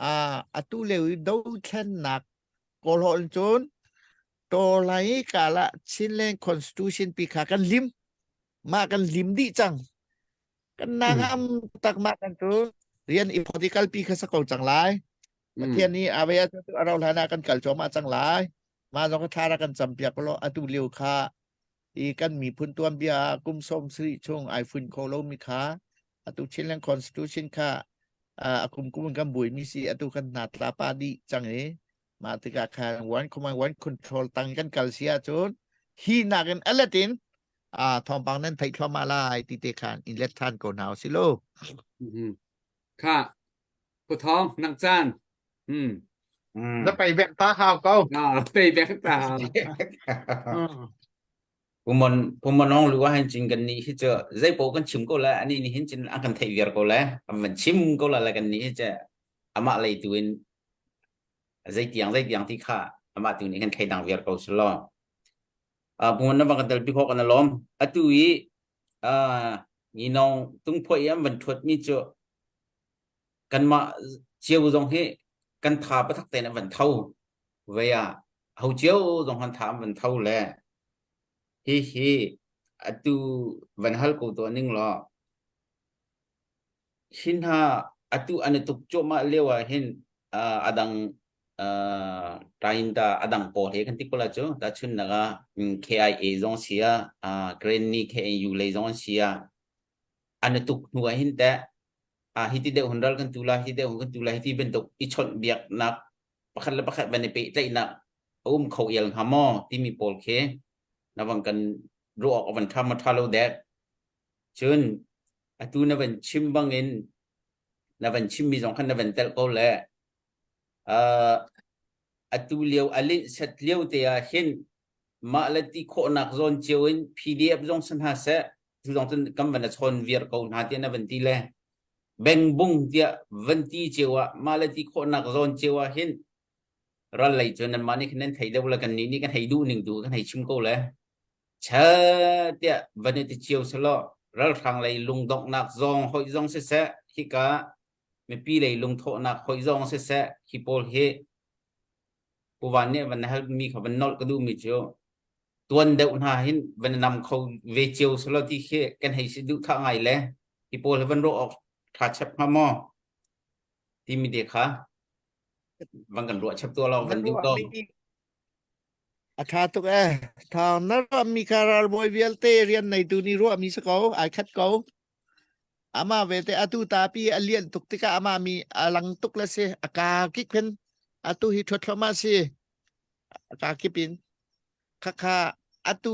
a atu leo i dothlennak kawlhawl cun tolai kala Chinland constitution pi kha kan lim ma kan lim dih cang kan nangam tak ma kan cu rian i political pi kha sa ko cang lai pathian nih ave a tu aro hlan ah kan kal choma cang lai ma zong ka thla kan cam piak lo atu liu kha i kan miphun tuan bia kum som sri chung ai fun kho lo mi kha atu Chinland constitution kha a kum kum kan bui mi si atu kan na tla pa di chang i ma tikah khan one command one control tang kan kal si ahcun hi nakin alatin a thawngpang nan theih thluahmah lai ti te khan in let than ko hna si lo kha pu thong nang caan hmm na pei bek ta hau ko na pei bek ta hau pumon pumonong lu han chin kan ni hi chu zei po kan chim ko la ani ni hin chin an kan thei viar ko la an van chim ko la la kan ni hi che ama lei tu in zeitiang zeitiang ti kha amah tu nih khan thleidang viar ko selaw uh, pungon na bang kan tel pi khok an alom atu i Uh, nginong tungphoi an van thuat mi cu kanmah cio zong hi kan tha pathak tein an van tho ve ah ho cio zong han tha an van tho le hi hi atu van hal ko to ning law Hi hna atu an i tuk cuahmah lio ah hin uh, a dang uh, Tainta a dang pawl he kan ti ko la cu tahchunhnak ah KIA zong si ah uh, Granny KNU lei zong an si ah an i tuk hnu ah hin teh ah hi ti deuh hun ral kan tu la hi deuh hun kan tu la hi ti bantuk i chawnh biaknak pakhat le pakhat van i pehtlaihnak a um kho ial hnga maw timi pawl khi na van kan ruah awk a van ṭha ma ṭha lo dek Cun atu na van chim bangin na van chimmi zong khan na van telh ko le uh, atu lio a linh set lio te ah hin mah le ti khawhnak zawn cio in PDF zong si hna seh cu zong cun kan van a chawn viar ko hna tiah na van ti le bengbung tiah van ti cio ah mah le ti khawhnak zawn cio ah hin ral lei cu nanmah nih khan nan thei deuh le kan nih nih kan hei duh ning tu kan hei chim ko le Che tiah van i ti cio selaw ralhrang lei lungdonghnak zong hoih zong siseh hika mipi lei lungthawhnak hoih zong siseh hi pawl hi Pu Van nih van hal mi kha van nolh ka duh mi cu tuan deuh hna hin van nam kho ve cio selaw ti khi kan hei si duh thah ngai le hi pawl hi van ruah awk tha chep hnga maw timi te kha van kan ruah chep tuah law van duh ko. A ṭha tuk ee. Thawng na ruahmi kha ralbawi vialte rian neitu nih ruahmi si ko, ai khat ko. Amah vete atu tapi a lian tuk tikah amah mi a lang tuk le si. A ka kik khin atu hi ṭhuat thluahmah si. A ka kip in. Khakha atu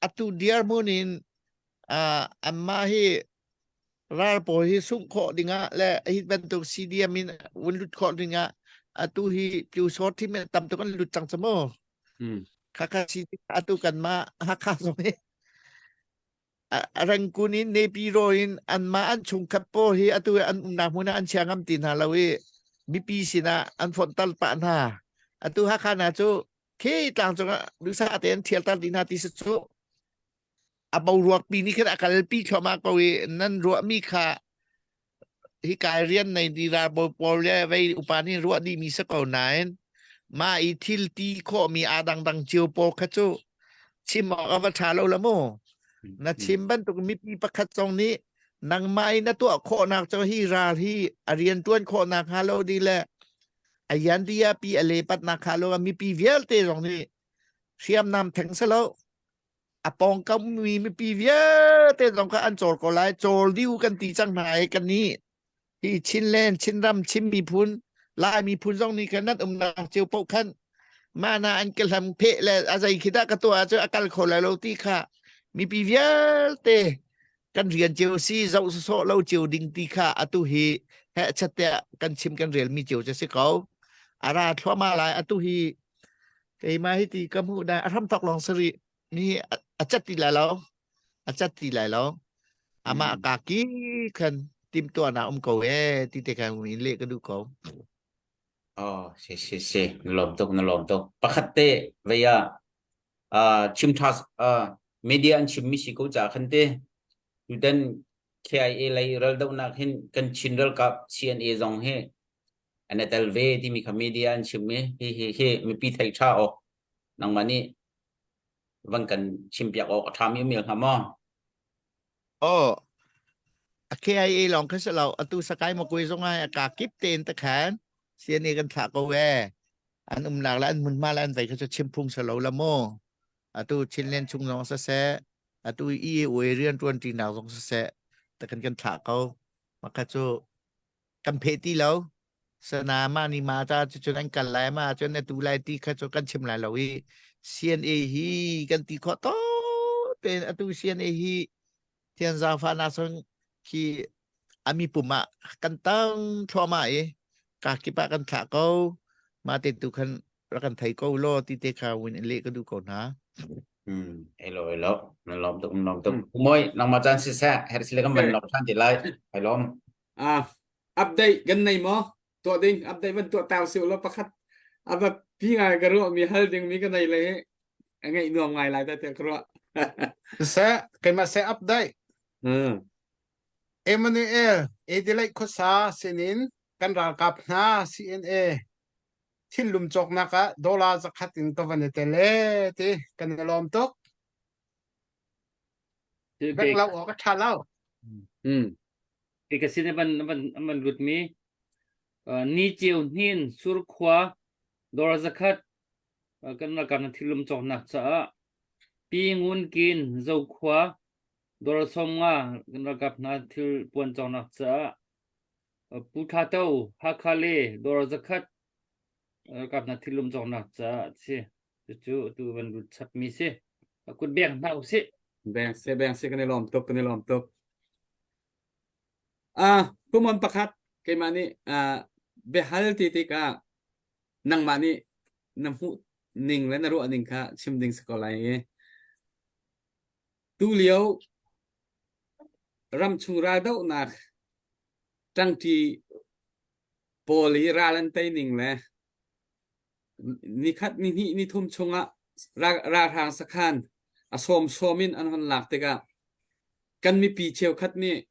atu dirhmun in uh, anmah hi ral pawl hi sungh khawh dingah le hi bantuk CDM in vun lut khawh dingah atu hi Pyusawthi me tam tuk an lut cang cu mu. Khakha si atu kanmah Hakha zong hi Rangkun in Nepiro in anmah an chungkhat pawl hi atu an umnak hmun ah an chia ngam ti hna lo i mipi sinah an fonhtal pah hna. Atu Hakha hna cu khi tlang cungah duhsah tein thialter dih hna ti si cu a boruak pi nih khin a kalpi thluahmah ko i nan ruahmi kha hi kai rian nei di ralbawi pawl le vei upa nih ruah dihmi si ko nain mah i thil ti khawhmi aa dangdang cio pawl kha cu chim awk a va ṭha lo la mu na chim bantuk mipi pakhat zong nih nangmah i na tuah khawhnak cu hi ral hi a rian ṭuan khawhnak hnga lo di le a yandia pi a lepatnak kha lo mipi vialte zong nih hriamnam theng selo a pawngkam mi mipi vialte zong kha an cawl ko lai cawl diu kan ti cang hna i kan nih hi Chinland Chinram Chin miphun Lai miphun zong nih khan nan umnak cio paoh khan mana an ka hlam pheh le a zei khi dah ka tuah cu a kal kho lai lo ti kha mipi vialte kan rian cio si zoh sawsawh lo cio ding ti kha atu hi heh chat tiah kan chim kan rel mi cio cu si ko a ra thluahmah lai atu hi keimah hi ti ka hmuh dah a hram thok lawng sari mi a cat ti lai lo a cat ti lai lo amah ka ki khan timtuahnak um ko e ti te khan in leh ka duh ko Oh, si si si na lawm tuk na lawm tuk pakhat te vei ah uh, chim tha uh, media an chim mi si ko cha khan te tutan KIA lei ral dohnak hin kan Chin ralkap CNA zong hi an i tel ve timi kha media an chim i hi hi hi mipi thei tha awk nangmah nih van kan chimpiak awk a ṭhami um hnga maw? Oh, a KIA lawng kha si lo atu sakai makui zong ai a ka kip tein ta khan CNA kan thlah ko e an umnak le an hmunhma le an vei kha cu chim phung si lo la mu atu Chinland chung zong siseh atu EAO rian ṭuan ṭinak zong siseh ta kan kan thlah ko maka cu kan pheh ti lo sana ma ni ma ta cu cun an kal lai ma cun atu lai ti kha cu kan chim lai lo i CNA hi kan ti khawh to tein atu CNA hi thian zafa na song khi ami pum ah kan tang thluahmah i ka kip ah kan thlah ko ma te tu khan rak kan thei ko lo ti te kha win in le ka duh ko hna Hmm, elo elo na lom tuk na lom tuk moi nangmah caan si seh her sile kan van lom than ti lai ai lom Ah, update kan nei maw? Tuah ding update van tuah tau siu lo pakhat ava pi ngai ka ruah mi hal ding mi ka nei le a ngeih nuam ngai lai ta tiah ka ruah. Seh, keimah seh update. Mm. Emmanuel Adelaide khuasa sinin kan ralkap hna CNA thillum cawknak ah dollar zakhat in ka van i tel e ti kan i lawm tuk. Bek lo awk a ṭha lo. Mm. Ke ka sin van van van lut mi ni ceu hnin surkhua dollar zakhat kan ralkap na thilum cawknak caah Pi Ngun Kin Zokhua dollar 50 kan ralkap hna thil puan cawknak caah Pu Tha To Hakha le dollar zakhat ralkap hna thilum cawknak caah si. Cucu tu van lut chap mi si. Kut beng hna usih. Beng se beng se kan i lawm tuk kan i lawm tuk. Ah, kumon pakhat keimah nih ah biahal ti tikah nangmah nih na hmuh ning le na ruah ning kha chim ding si ko lai i tu lio ramchung raldohnak ṭangṭi pawl i ral an tei ning le nikhat nihnih nithum chungah ralhrang sakhan a sawmsawm in an hon lak tikah kan mipi cheukhat nih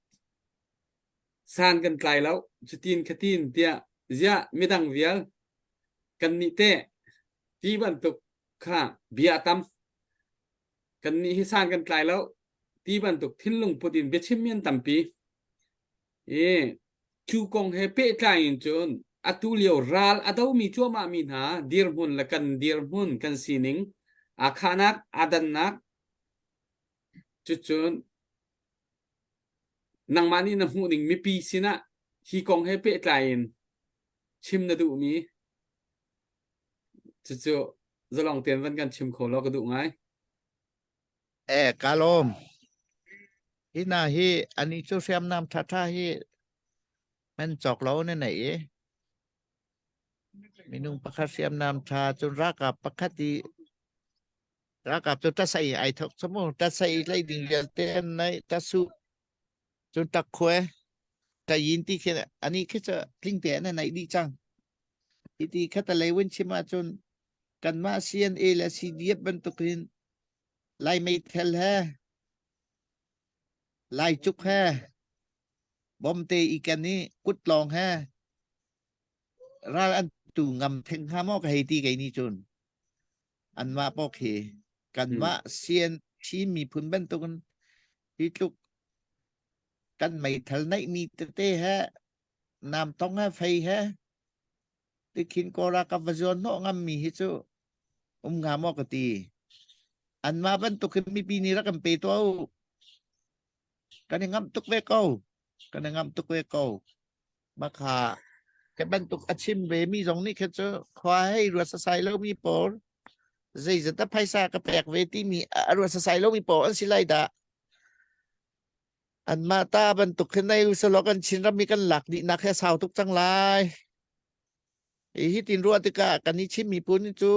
san kan tlai lo cutin khatin tiah ziah midang vial kannih teh ti bantuk kha bia tam kannih hi san kan tlai lo ti bantuk thinlung put in biachim mi an tampi i cu kong he pehtlai in cun atu lio ral a domi cuahmah mi hna dirhmun le kan dirhmun kan sining aa khahnak aa dannak cucun nangmah nih na hmuhning mipi sinah hi kong he pehtlai in chim na duhmi cucu zalong tein van kan chim kho law ka duh ngai. Eh, ka lawm. Hi na hi ani cu hriamnam ṭhaṭha hi man cawk lo na nei i minung pakhat hriamnam ṭha cun ralkap pakhat i Ralkap cu ṭasai ai thok cu mu. Ṭasai lei ding vialte an nei. Ṭasu cun ṭakhue ṭayin ti khi ani khi cu tling te an neih dih cang. Hi ti khatalei vun chim ahcun kanmah CNA le CDF bantukin Lai meithal he Lai cuk he bomte i ken i kut lawng he ral an tu ngam theng hnga maw ka hei ti kei nih cun. Anmah paoh khi kanmah CN Chin miphun bantukin hi tluk kan meithal neihmi tete he namtong he fei he tikhin Kawl ralkap va zuan hnawh ngammi hi cu um hnga maw ka ti. Anmah bantuk hin mipi nih rak kan pe tuah u. Kan i ngamh tuk ve ko. Kan i ngamh tuk ve ko. Makha ke bantuk a chim ve mi zong nih kha cu khua hei ruat sasai lomi pawl zeizat dah phaisa ka pek ve timi a ruat sasai lomi pawl an si lai dah. Anmah ta bantuk hin ei usalaw kan Chinram hi kan lak dih nak hi a sau tuk cang lai. Hi hi tin ruah tikah kan i Chin miphun cu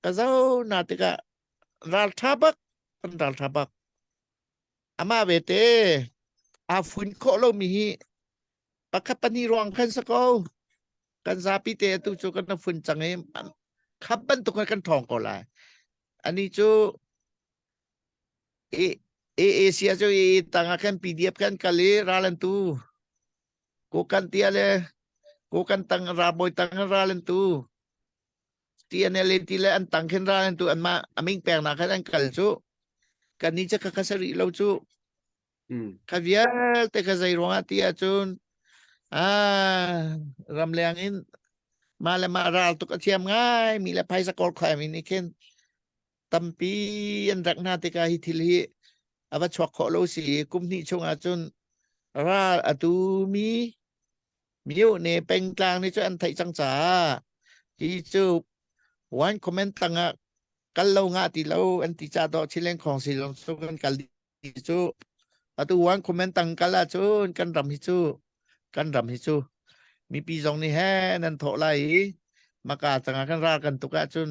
ka zo na tikah ralṭha bak kan ralṭha bak. Amah bete aa fun khawh lomi hi pakhat pahnih ruang khan si ko. Kan zapi te atu cu kan fun cang i khap bantuk in kan ṭhawng ko lai. Ani cu Asia cu i tang ah khan PDF khan kal i ral an tu. Kokan tia le Kokan tang ralbawi tang ral an tu. TNLA ti le an tang khin ral an tu anmah aming peknak khan an kal cu kan ni cu ka sa rih lo cu kha vialte ka zei ruangah ti ahcun ah ramleng in mah le mah ral tuk a thiam ngai mi le phaisa kawl khoai mi nih khin tampi an rak hna tikah hi thil hi a va chuak khawh lo si kum hnih chung ahcun ral a tu mi Myo ne pengtlang nih cu an theih cang caah hi cu one comment tangah kal lo ngah ti lo an ti ca dawh chileng khong si long cu kan kal di cu atu one comment tang kal ahcun kan ram hi cu kan ram hi cu mipi zong nih he nan thawh lai i maka tangah kan ral kan tuk ahcun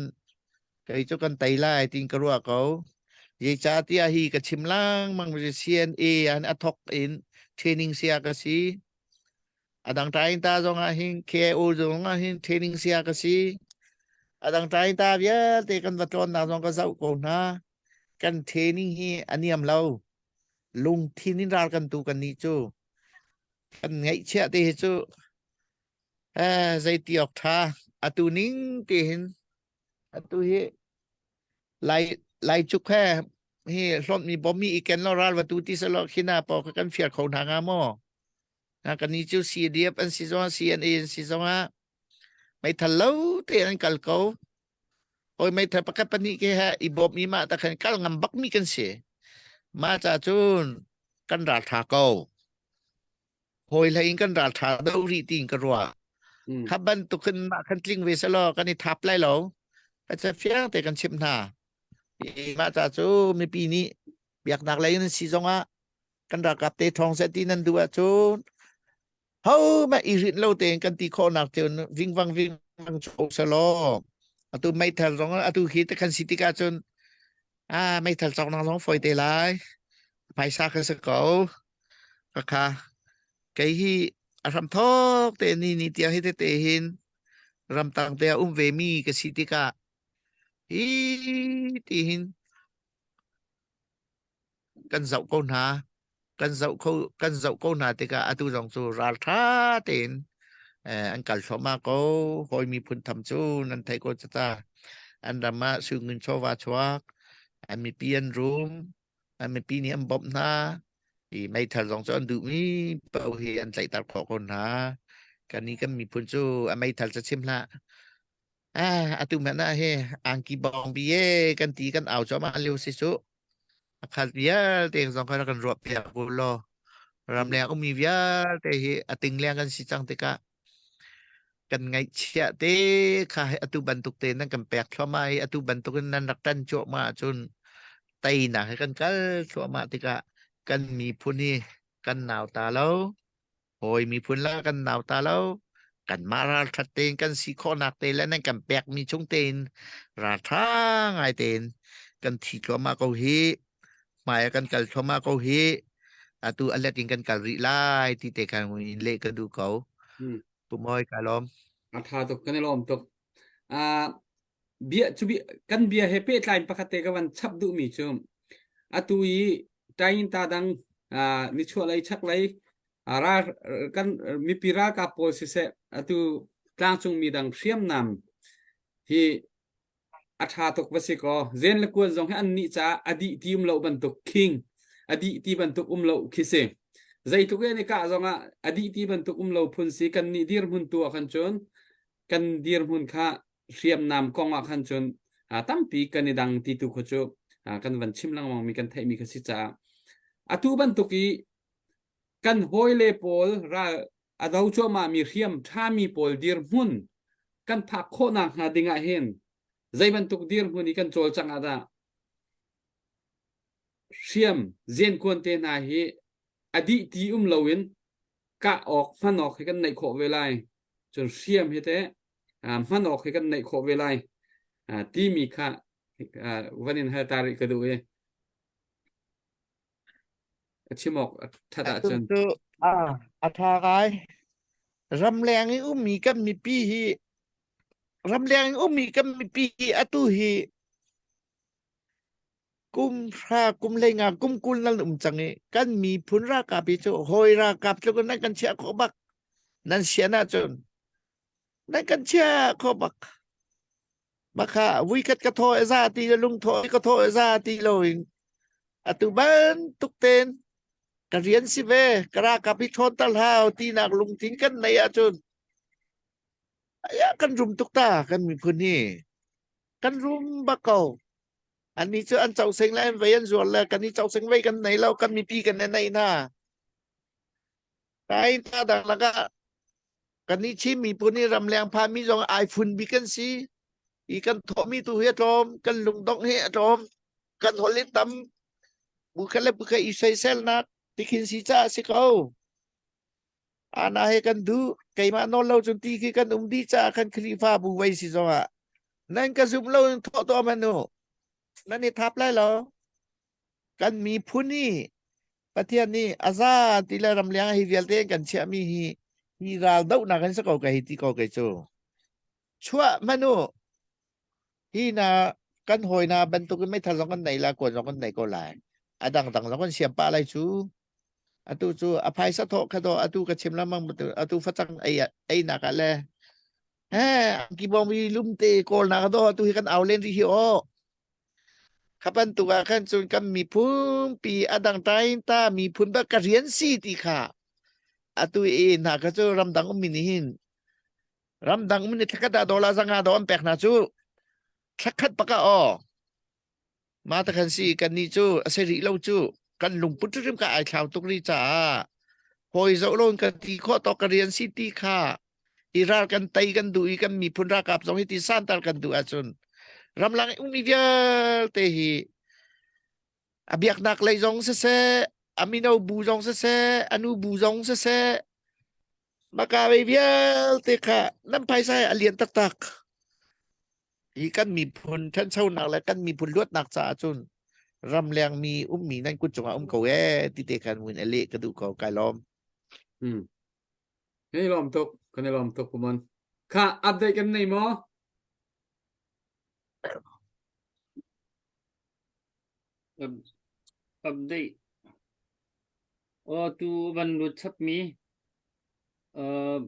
kei cu kan tei lai tiin ka ruah ko zeicahtiah hi ka chim lengmang CNA an a thok in training sia ka si A dang ṭaing ta zong ah hin KIO zong ah hin training sia ka si. A dang ṭaing ta vialte kan va tlawnnak zong ka zoh ko hna. Kan training hi a niam lo. Lungthin in ral kan tu kan nih cu kan ngaihchiah te hi cu eh zeiti awk ṭha atu ning ti hin atu hi lai lai cuk he hi hlawt mi bom mi i ken lo ral va tu ti selo khina po kan fiar kho hna nga maw na kan ni cu CDF an si zong CNA an si zong ah meithal lo te an kal ko Oi meithal pakhat pahnih ke he i bawm i mah ta khan kal ngam bak mi kan si. Mah ca cun kan ral tha ko. Hawi hlei in kan ral tha do rih tiin ka ruah. Kha bantuk in mah kan tling ve selaw kan i thap lai lo. Ka ca fiang te kan chimh hna. I mah ca cu mipi nih biaknak lei in si zongah kan ralkap te thawng seh ti nan duh ahcun ho mah i rin lo tein kan ti khawhnak cun vingvang vingvang cho selaw atu meithal zong atu khi te kan si tikah cun a meithal cawknak zong foi te lai phaisa kha si ko kha kei hi a hram thok te ni ni tiang hi te te hin ramtang te a um ve mi ka si tikah hi ti hin kan zoh ko hna kan zoh kho kan zoh ko hna tikah atu zong cu ralṭha tein eh, an kal thluahmah ko hawi miphun tham cu nan theih ko cata an ram ah sungin chawva chuak an mipi an rum an mipi nih an bawmh hna i meithal zong cu an duhmi paoh hi an tlaihter khawh ko hna kan ni kan miphun cu a meithal cu chim hlah ah atu hmanh ah hi angki bawng bi e kan ti kan au cuahmah lio si cu A khat vialte zong kha rak kan ruahpiak u law ramleng ummi vialte hi a tingleng kan si cang tikah kan ngaihchiah te kha atu bantuk te nan kan pek thluahmah i atu bantuk in nan rak ṭan cuahmah ahcun teinak he kan kal thluahmah tikah kan miphun hi kan nauta lo. Hawi miphun la kan nauta lo. Kanmah ralṭhat tein kan si khawhnak te le nan kan pekmi chung tein ralṭha ngai tein kan thi thluahmah ko hi. Hmai ah kan kal thluahmah ko hi. Atu a let in kan kal rih lai ti te khan in leh ka duh ko. Pu Mawi ka lawm. A ṭha tuk kan i lawm tuk. Uh, bia cu bia, kan bia he pehtlai in pakhat te ka van chap duhmi cu atu i tain ta dang uh, nichuahlei chaklei uh, ral kan mipi ralkap pawl siseh atu tlangcung mi dang hriamnam hi a ṭha tuk va si kaw zen le kuan zong hi an nih caah a dih ti um lo bantuk king a dih ti bantuk um lo khi si zeitluk in i kah zongah a dih ti bantuk um lo phun si kan nih dirhmun tu ah khan cun kan dirhmun kha hriamnam kong ah khan cun tampi kan i dang ti tu kha cu kan van chim lengmang mi kan theihmi kha si caah atu bantuk i kan hawile pawl ral a do cuahmah mi hriam ṭhami pawl dirhmun kan phak khawhnak hnga ding ah hin zei bantuk dirhmun i kan cawlcangh ah dah hriam zenkuan te hna hi a dih ti um loin kah awk hman awk hi kan neih khawh ve lai cun hriam hi teh hman awk hi kan neih khawh ve lai timi kha van in hal ta rih ka duh i a chim awk a that ahcun cu a tha ngai ramleng i ummi kan mipi hi ramleng i ummi kan mipi hi atu hi Kum hra kum hleinga kum 20 nan um cang i kan miphun ralkap hi cu hawi ralkap tluk in nan kan chiah khawh bak. Nan sian ahcun nan kan chiah khawh bak. Bakha vuikhat ka thaw e za ti le lungthaw ka thaw e za ti loin atu bantuk ten ka rian si ve ka ralkap hi ṭhawn tal hau tinak lungthin kan neih ahcun aya kan rum tuk ta kan miphun hi kan rum bak ko. Annih cu an coseng le an vei an zuar le kan i coseng vei kan nei lo kan mipi kan i neih hna. Kai ta dang lakah kan i Chin miphun hi ramleng phanmi zong ai phun bik kan si. I kan thawhmi tu hi a tlawm, kan lungdongh hi a tlawm, kan holh hi tam. Bukhat le bukhat i soiselnak tikhin si caah si ko. Ana he kan duh keimah nawl lo cun ti khi kan um dih caah kan Khrihfabu vei si zongah nan ka zum lo in thawh tuah hmanh u nan i thap lai lo kan miphun hi Pathian nih a za ti le ramleng hi vialte kan chiahmi hi hi ral dohnak in si ko ka hi ti ko kei cu chuah hmanh u hi na kan hawi na bantuk in meithal zong kan nei la kuan zong kan nei ko lai. A dangdang zong kan siam pah lai cu. Atu cu a phaisa thawh kha dawh atu ka chim lengmang bantuk atu facang ei ei nak ah le he angki bawngbi lum te kawl nak ah dawh atu hi kan au len rih hi aw. Kha bantuk ah khan cun kan miphun pi a dang tain ta miphun bak ka rian si ti kha atu i hna kha cu ramdang ummi nih hin ramdang ummi nih thlakhat ah dollar zanga do an pek hna cu thlakhat bak ah aw Mah ta khan si kannih cu a si rih lo cu kan lungput hrim ka ai thlau tuk rih caah hawi zoh lo in kan ti khawh tawk ka rian si ti kha i ral kan tei kan duh i kan miphun ralkap zong hi ti santar kan duh ahcun ramlang i ummi vialte hi a biaknak lei zong siseh a mino bu zong siseh a nu bu zong siseh maka ve vialte kha nan phaisa hi a lian taktak Hi kan miphun ṭhanchonak le kan miphun luatnak caah cun ramleng mi ummi nan kut cungah um ko ee ti te khan mun a leh ka duh ko kai lawm. Hmm. Kan i lawm tuk, kan i lawm tuk kumon. Kha update kan nei maw? Update. O tu van lut chap mi uh,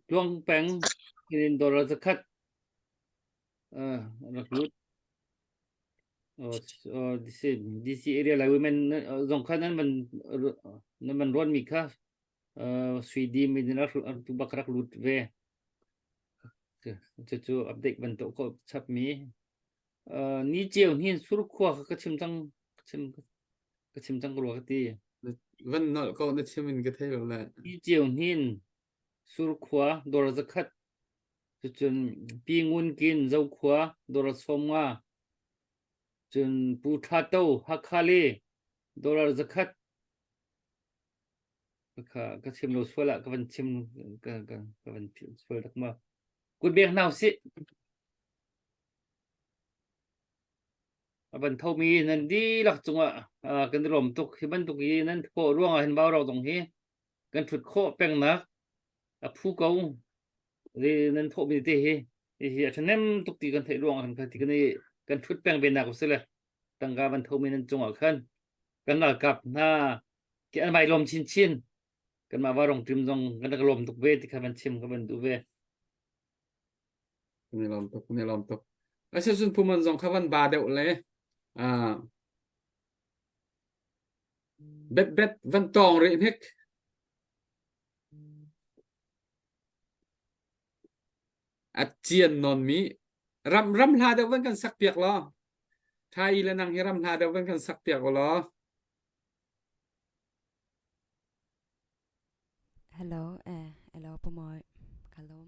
Tluang peng in dollar zakhat uh, rak lut. Uh, uh, DC, DC area lai women zong kha nan van nan van ruan mi kha uh, sui di mi rak tu bak rak lut ve. Cu cu update ban to ko chap mi. Uh, ni ceu hin sur khua ka chim cang ka chim ka chim cang rua ka ti. Van nolh ko na chim in ka thei lo le. Ni ceu hin Surkhua dawr zakhat cucun Pi Ngun Kin Zokhua dawr 50 cun Pu Thla To Hakha le dollar zakhat ka ka chim lo sual ah ka van chim ka ka ka van sual tak ma kut bek hna usih A van thomi nan dihlak cungah kan i lawm tuk. Hi bantuk i nan thawh ruangah hin vaurawk zong hi kan ṭhut khawh pengnak a phu ko. Nan thawhmi te hi hihi a ṭhahnem tuk ti kan theih ruangah khan ti kan i kan ṭhut peng ve nak a si le tangka van thomi nan cungah khan kan ralkap hna khi an vai lawm chinchin. Kanmah varong ṭim zong kan rak lawm tuk ve ti kha van chim ka van duh ve. Kan i lawm tuk, kan i lawm tuk. Asicun phuman zong kha van ba deuh le uh, bet bet van tawng rih hnik. A cian non mi ram ram hla deuh van kan sak piak law. Thai le nang hi ram hla deuh van kan sak piak law. Hello, eh, hello, Pumoy. Kalom.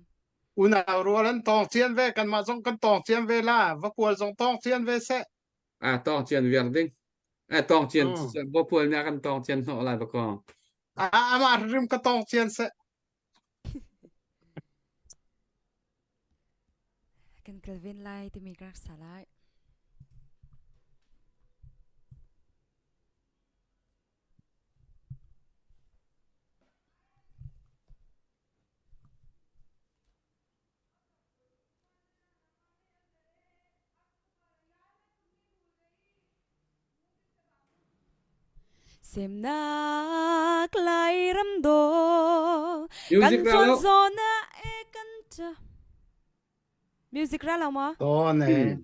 Unau rual an tawng cian ve kanmah zong kan tawng cian ve la vakual zong tawng cian ve seh. Ah tawng cian viar ding. Eh tawng cian vapual nih a kan tawng cian hnawh lai bako. Ah amah hrim ka tawng cian seh. Kan kilven lai timi ka rak sa lai. Semnak Lairam dawh kan Music ra chuan lo. zawn ah e kan ca Music ra lo maw? To ne.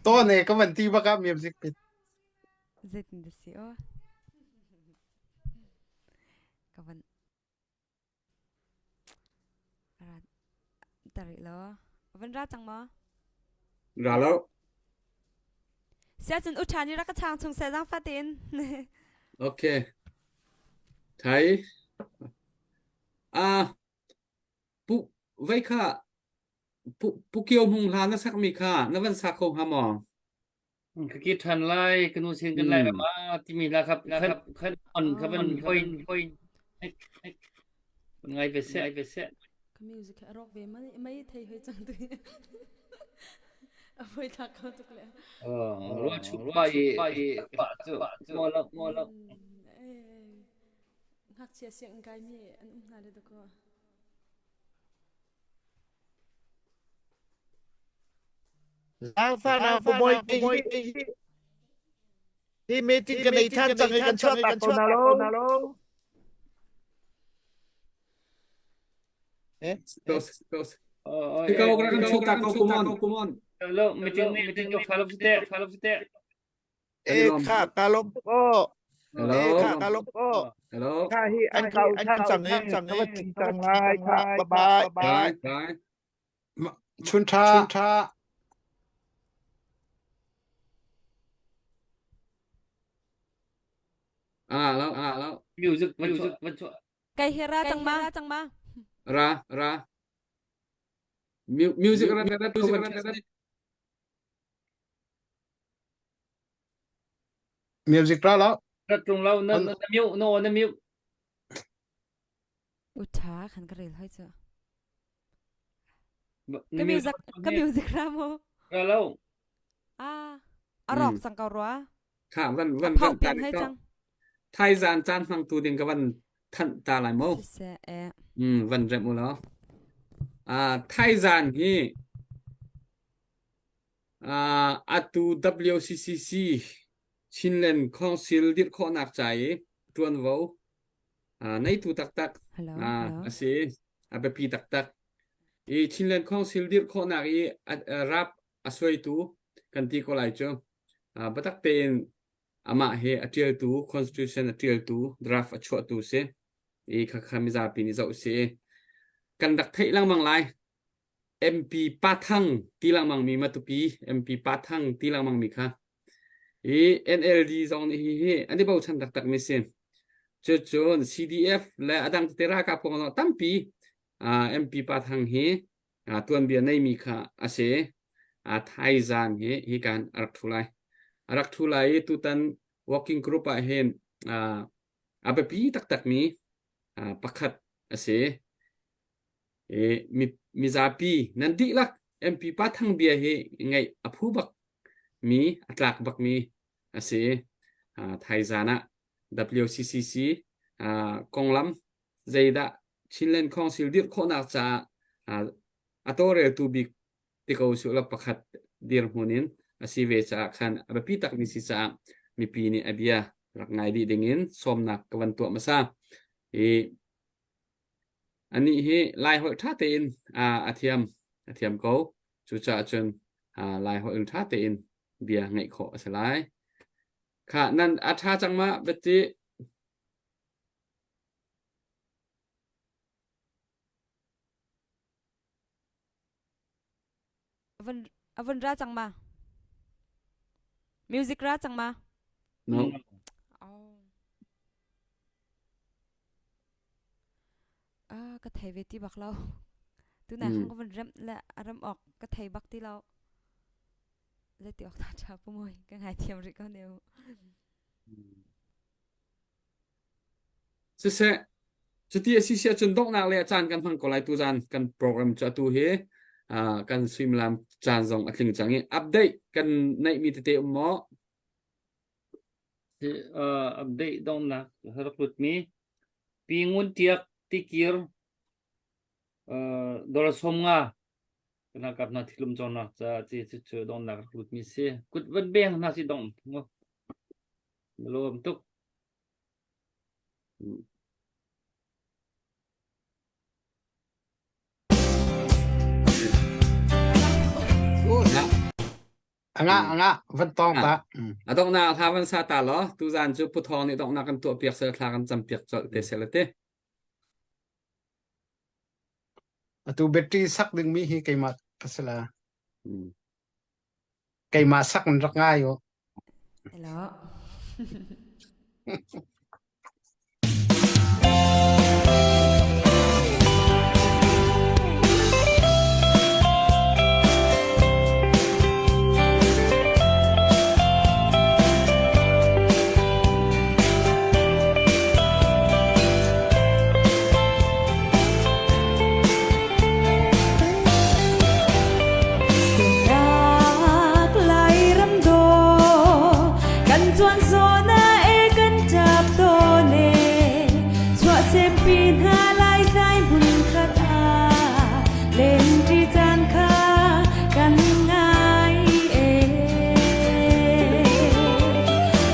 To ne ka van ti bak ah music pit. Zeitin dah si aw? Ka van ra tarik lo. Van ra cang maw? Ra lo. Siacun u ṭha nih rak ka chang chung seh zaangfah tein. Okay. Thai. Ah, Pu vei kha Pu Pu Kio Hmung hla na sakmi kha na van sa kho hnga maw? Ka ki ṭhan lai, ka nu sin kan lai ram ah timi hla kha khan khan on kha van hoi hoi ngai ve seh ngai ve seh. Ka music a rawk ve mai mai thei hoi cang tu. A voi thak kho tuk le. Ruah chu pa i pa cu mo lo mo lo. Ngakchia sianginn kai mi an um hna le dakaw. Zaangfahnak ka bawi te hi. Hi meeting ka nei than cang i kan chuah tak ko na lo. Eh? Ikaw kan chuah tak ko kumon. Hello, meeting meeting ka follow te, follow te. Eh kha ka lom ko. Hello. Eh kha ka lom ko. Hello. Kha hi an kau than cang i ka va thi cang lai kha bye bye. Bye. Bye. Chun tha. Chun tha. Ah, lo, ah, lo. Music van chuah, van chuah. Kai hi ra cang ma. Cang ma. Ra, ra. Music ra ra ra Music ra lo. Rat tung lo na na mute no na mute. U tha khan ka rel hoi chu. Ka music ka music ra mo. Ra lo. Ah, a rok cang ko rua. Kha van van van ta hai cang. Thai zan caan hmang tu ding ka van thanh ta lai mo. Siseh eh. Mm van rem u lo. Ah Thai zan hi ah atu WCCC Chinland Council dirh khawhnak ca i ṭuanvo neitu taktak Hello, hello. a si. A biapi taktak. I Chinland Council dirh khawhnak i rap a suaitu kan ti ko lai cu. Biatak tein amah hi a ṭialtu, constitution a ṭialtu, draft a chuahtu si. I khakha mizapi nih zoh si. Kan rak theih lengmang lai. MP Pathang ti lengmang mi Matupi MP Pathang ti lengmang mi kha i NLD zong nih hi hi an i bochan taktak mi si. Cucun CDF le a dang tete ralkap kong zong tampi MP Pathang hi tuanbia neimi kha a si. Thaizan hi hi kan a rak thu lai. A rak thu lai i tutan working group ah hin a biapi taktak mi pakhat a si. I mizapi nan dihlak MP Pathang bia hi ngaih a phu bak mi a tlak bak mi a si. Thaizan ah WCCC konglam zeidah Chinland Council dirh khawhnak caah a tawlreltu bik ti ko usih law pakhat dirhmun in a si ve caah khan a biapi takmi si caah mipi nih a bia rak ngai dih dingin sawmnak ka van tuah hmasa. I anih hi Laiholh ṭha tein a thiam a thiam ko. Cucaah cun Laiholh in ṭha tein bia ngaih khawh a si lai. Kha nan a ṭha cang ma biati? A vun ra cang ma? Music ra cang ma? No. Oh. Ah, ka thei ve ti bak lo. Tunai khang ka vun rem le a rem awk ka thei bak ti lo. Zeiti awk ta ṭha pu moi ka ngai thiam rih ko ne u. Siseh, cuti a si si ahcun donghnak lei ah caan kan hmang ko lai tuzan kan program cu atu hi kan suimilam caan zong a tling cang i update kan neihmi tete um maw? Update donghnak rak lutmi Pi Ngun Tiak Tikir dollar 50 ralkap hna thilum cawknak caah ci cu donghnak rak lutmi si. Kut van beng hna si dong. Na lawm tuk. Anga anga van tong ta. A donghnak hla van sa ta law tuzan cu Pu Thawng nih donghnak kan tuah piak sel thla kan cam piak colh te sel te. Atu battery sak ding mi hi keimah ka si la. Keimah sak in rak ngai u. Hello. Sinak Lairam daw kan tuan zawn ah e kan ṭap tawn e chuah sempi hna lai tlai hmun khat ah lenṭi caan kha kan ngai e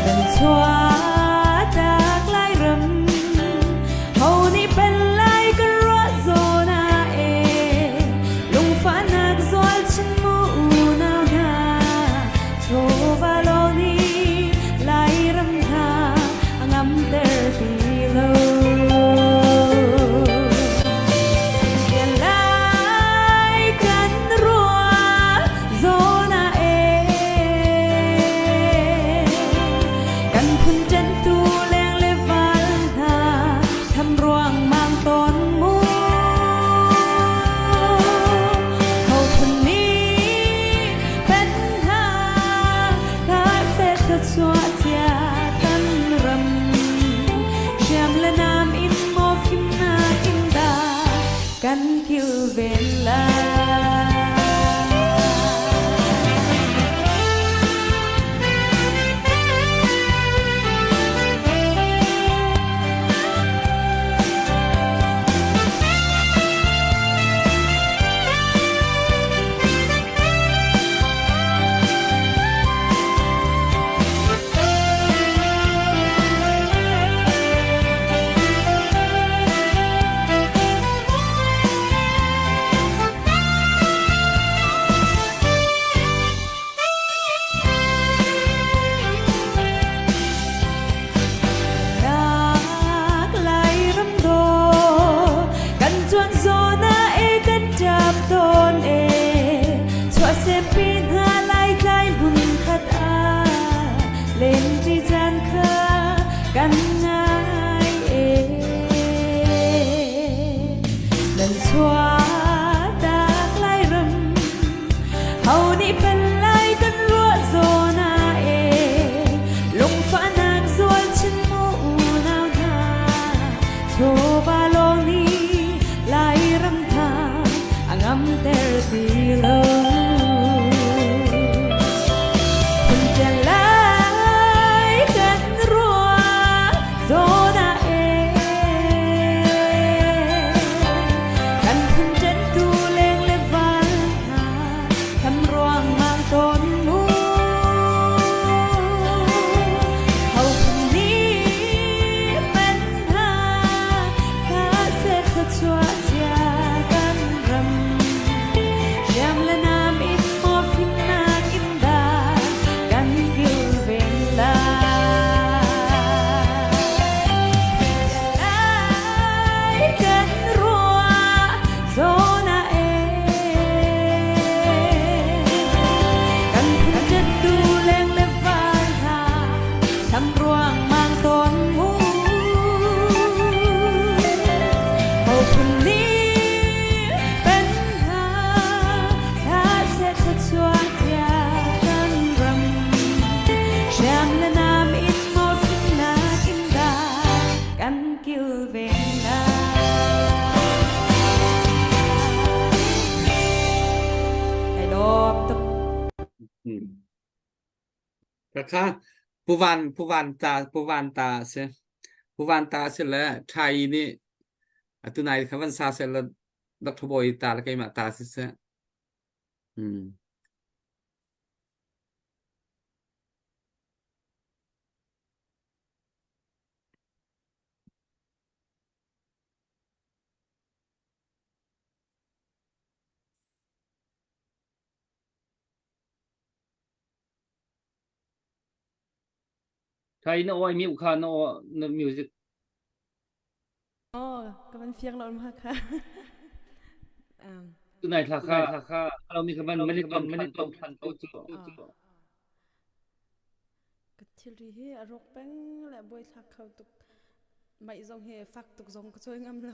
kan. Chuahtak Lairam ho nih pen lai kan ruah zawn ah e lungfahnak zual chin mu unau hna chawva lo nih Lairam hna a ngamter ti lo. Lai kan ruah zawn ah e Kan phun ṭentu leng le val hna tham ruangmang tawn mu. Ho phun nih pen hna hna seh thluachuah cia kan ram. Hriam le nam in maw fimnak in dah kan kilven lai. Nak Lairam dawh kan cuan zawn ah e kan ṭap tawn e chuahsempi hna Laitlai hmun khat ah lenṭi caan kha kan ngai e nan chuahtak Lairam Ho nih pen lai kan ruah zawn ah e lungfahnak zual chin mu unau hna chawva lawng nih Lairam hna a ngamter ti lo. Phun ṭial lai kan ruah zawn ah e kan phun ṭentu leng le val hna Kan ruangmang tawn mu Ho phun nih men hna Kha seh thluachuah cia kan ram Hriam le nam in maw fimnak in dah kan kilven lai Lai kan ruah zawn ah e Kan phun ṭettu leng le val hna tham ruangmang tawn mu. Ho phun nih pen hna hlah seh thluachuah cia kan ram. Hriam le nam in maw fimnak in dah kan kilven lai. Kai lawm tuk. Kha puvan puvan ta puvan ta si puvan ta si le ṭhai nih atu nai kha van sa seh la Dr. Bawi ta le keimah ta si seh. Hmm. Thai na aw mi kha na aw na music. Oh, ka van fiang lo ma kha. Um, Tunai thla kha kha lo mi kha van mani tom mani tom than ko chu. Ka thilri hi a rawk peng le buai thlak kho tuk. Mei zong hi fak tuk zong ka cawi ngam lo.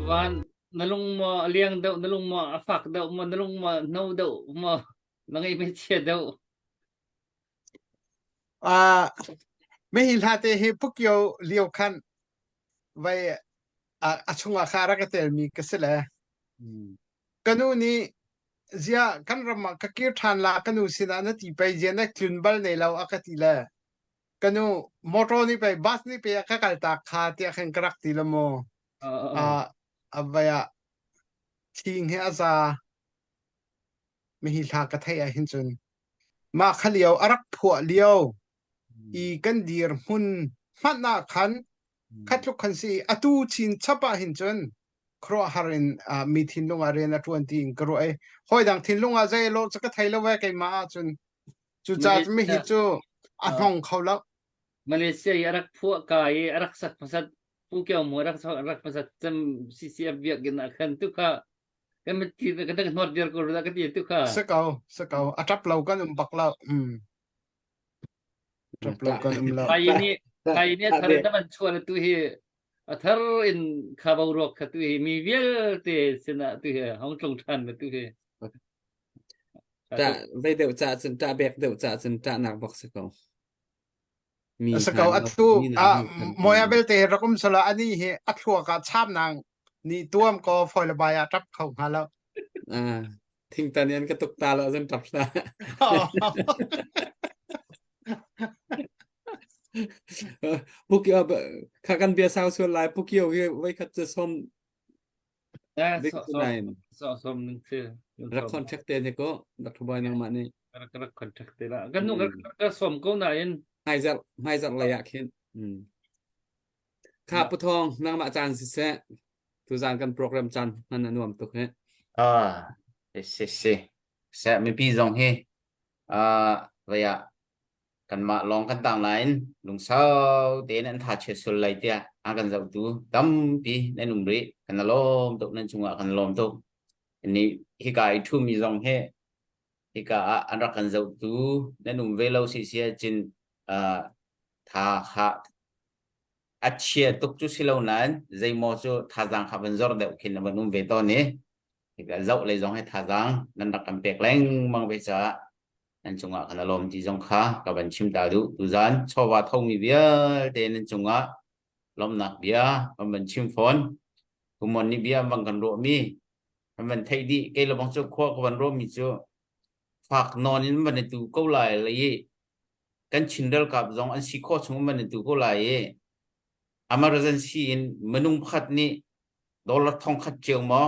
Van na lung maw a liang deuh na lung maw a fak deuh maw na lung maw no deuh maw na ngeih me chia deuh. Ah, me hi hla te hi pukio lio khan vai a chungah kha rak ka telmi ka si le ka nu nih ziah kan ram ah ka kir ṭhan la ka nu sinah na ti pei zia na tlun bal nei lo a ka ti le ka nu motor nih pei bus nih pei a ka kal tak kha tiah khan ka rak ti la mu a vai ah thing he a za mi hi hla ka theih ah hin cun mah kha lio a rak phuah lio i kan dir hmun hmanh ah khan khatluk khan si atu chin chap ah hin cun khuaruahhar in mi thinlung ah rian a ṭuan ti in ka ruah i hawi dang thinlung ah zei lo cu ka thei lo ve keimah ah cun cucaah mi hi cu a hnong kho lo Malaysia i a rak phuah ka i a rak sak hmasat Pu Kio Mu rak rak hmasat cem CCF biakinn ah khan tu kha kan ti kan kan hnawt dir ko ka ti tu kha sa ko sa ko a ṭap lo kan um bak lo um ṭap lo kan um lo Thai nih Thai nih thar in man chuan tu hi a thar in kha boruak kha tu hi mi vialte sinah tu hi hong tlung ṭhan na tu hi Ta vei deuh ca cun ta bek deuh ca cun ta nak bak si ko. Mi Sa ko atu moya belte rak um sala ani hi a thluak ah cham nang ni tuam ko foi le bai ah tap kho hnga lo. Ah thingtan in ka tuk ta lo zan tap hla. Pukio kha kan bia sau sual lai Pukio hi voi khat cu som som ning si rak contact te ne ko rak thubai nang mah nih rak rak contact te la kan nu ka som ko na in hmaizarh hmaizarh lei ah khin kha puthong nangmah caan siseh tuzan kan program caan hman a nuam tuk he ah si si se mipi zong hi ah vaya kanmah lawng kan tang lain lungsau tein an tha chiat sul lai tiah a kan zohtu tampi nan um rih kan lawm tuk nan cungah kan lawm tuk ni hika i ṭhumi zong hi hika ah an rak kan zohtu nan um ve lo si sia cin tha kha a chia tuk cu si lo nain zeimaw cu thazaang kha van zor deuh khin van um ve tawn i hika zoh lei zong hi thazaang nan rak kan pek lengmang ve caah nan cungah kan lawm ti zong kha ka van chim ta duh tuzan chawva thomi vialte nan cungah lawmnak bia kan van chim fawn kumon ni bia bang kan ruahmi kan van theih dih kei le bang cu khua ka van ruahmi cu fak nawn in van tu ko lai le i kan Chin ralkap zong an si khawh chung van tu ko lai i emergency in minung pakhat nih dollar thongkhat cio maw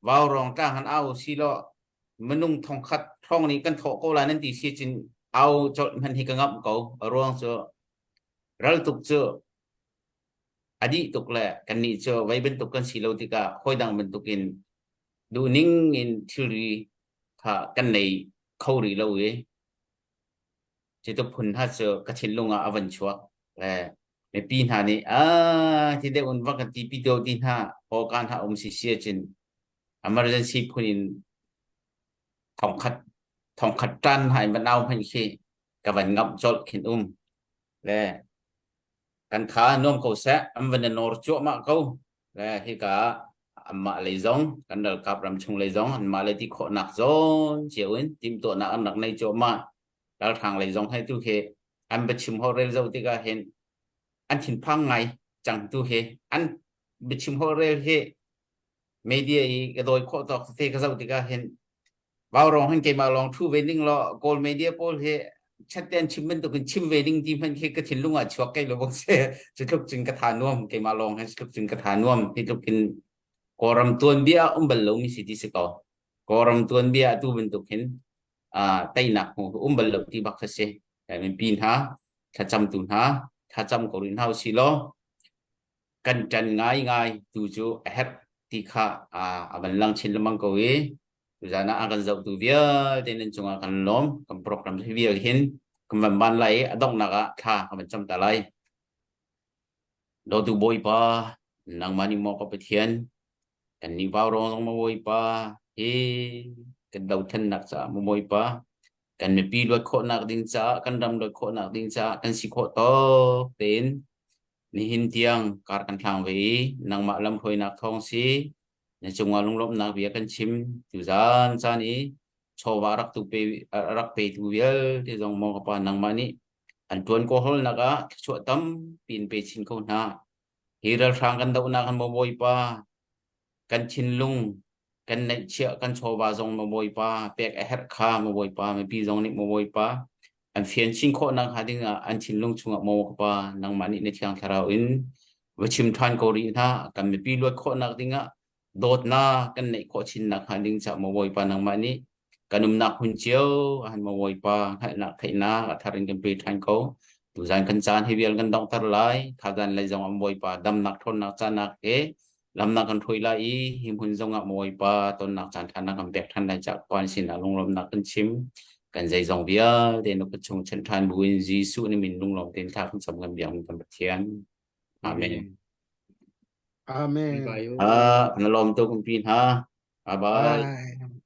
Vaurawng tlang han au si law minung thongkhat hrawng nih kan thawh ko lai nan ti si cun au colh hmanh hi ka ngamh ko. A ruang cu raltuk cu a dih tuk le kannih cu vei bantuk kan si lo tikah hawidang bantukin duhning in thilri kha kan nei kho rih lo i Cutuk phun hna cu ka thinlung ah a van chuak. Le mipi hna nih ah ti deuh in va kan ti pi deuh ti hna hawka hna um si si ahcun emergency phun in thongkhat thongkhat tan hna in van au hmanh khi ka van ngamh colh khin um. Le kan tha nuam ko seh an van i nawr cuahmah ko. Le hika anmah lei zong kan ralkap ram chung lei zong anmah lei ti khawhnak zawn cio in timhtuahnak an rak nei cuahmah. Ralhrang lei zong he tu hi an biachim holhrel zoh tikah hin an thinphang ngai cang tu hi an biachim holhrel hi media i ka dawi khawh tawk te ka zoh tikah hin vaurawng hin keimah lawng thu ve ning law kawl media pawl hi chat an chim bantuk in chim ve ding ti hmanh khi ka thinlung ah chuak kai lo bak se cu tluk cun ka tha nuam keimah lawng he tluk cun ka tha nuam hi tluk in kawlram tuanbia um bal lo mi si ti si ko kawlram tuanbia tu bantuk hin teinak hmu um bal lo ti bak kha si mipi hna thlacamtu hna thlacam ko rih hna usih law kan ṭan ngai ngai tu cu a herh ti kha a van lang chin lengmang ko i tuzan ah a kan zohtu vialte nan cungah kan lawm kan program hi vial hin kan van ban lai i a donghnak ah thla kan van cam ta lai Dawtu Bawipa nangmah nih maw ka Pathian kan nih vaurawng zong maw Bawipa hi kan dothlennak caah maw Bawipa kan mipi luat khawhnak ding caah kan ram luat khawhnak ding caah kan si khawh tawk tein. Nihin tiang kar kan hlang ve i nangmah lamhruainak thawng si na cungah lunglawmhnak bia kan chim tuzan caan i chawva rak tu pe rak petu vialte zong maw ka pa nangmah nih an ṭuan ko holnak ah thluachuah tampi in pe chin ko hna. Hi ralhrang kan dohnak han maw Bawipa kan thinlung kan neihchiah kan chawva zong maw Bawipa pek a herh kha maw Bawipa mipi zong nih maw Bawipa an fian chin khawh nak hnga ding ah an thinlung chungah maw ka pa nangmah nih na thiang thlarau in va chim ṭhan ko rih hna kan mipi luat khawh nak ding ah dawtnak kan neih khawh chin nak hnga ding ca maw Bawipa nangmah nih kan umnak hmun cio han maw Bawipa hngalhnak theihnak a thar in kan pe ṭhan ko tuzan kan caan hi vial kan donghter lai thazan lei zong am Bawipa damnak ṭhawnnak canak he lamnak kan hruai lai i hi hmun zongah Bawipa tonnak caan ṭha na kan pek ṭhan lai ca kwan sinah lunglawmhnak kan chim kan zeizong vialte na kut chung chen ṭhan buin Jesuh na min lunglawm tein thla kan cam kan biak kan Pathian Amen. Amen. Ah, na lawm tuk pi hna. Bye bye. Bye.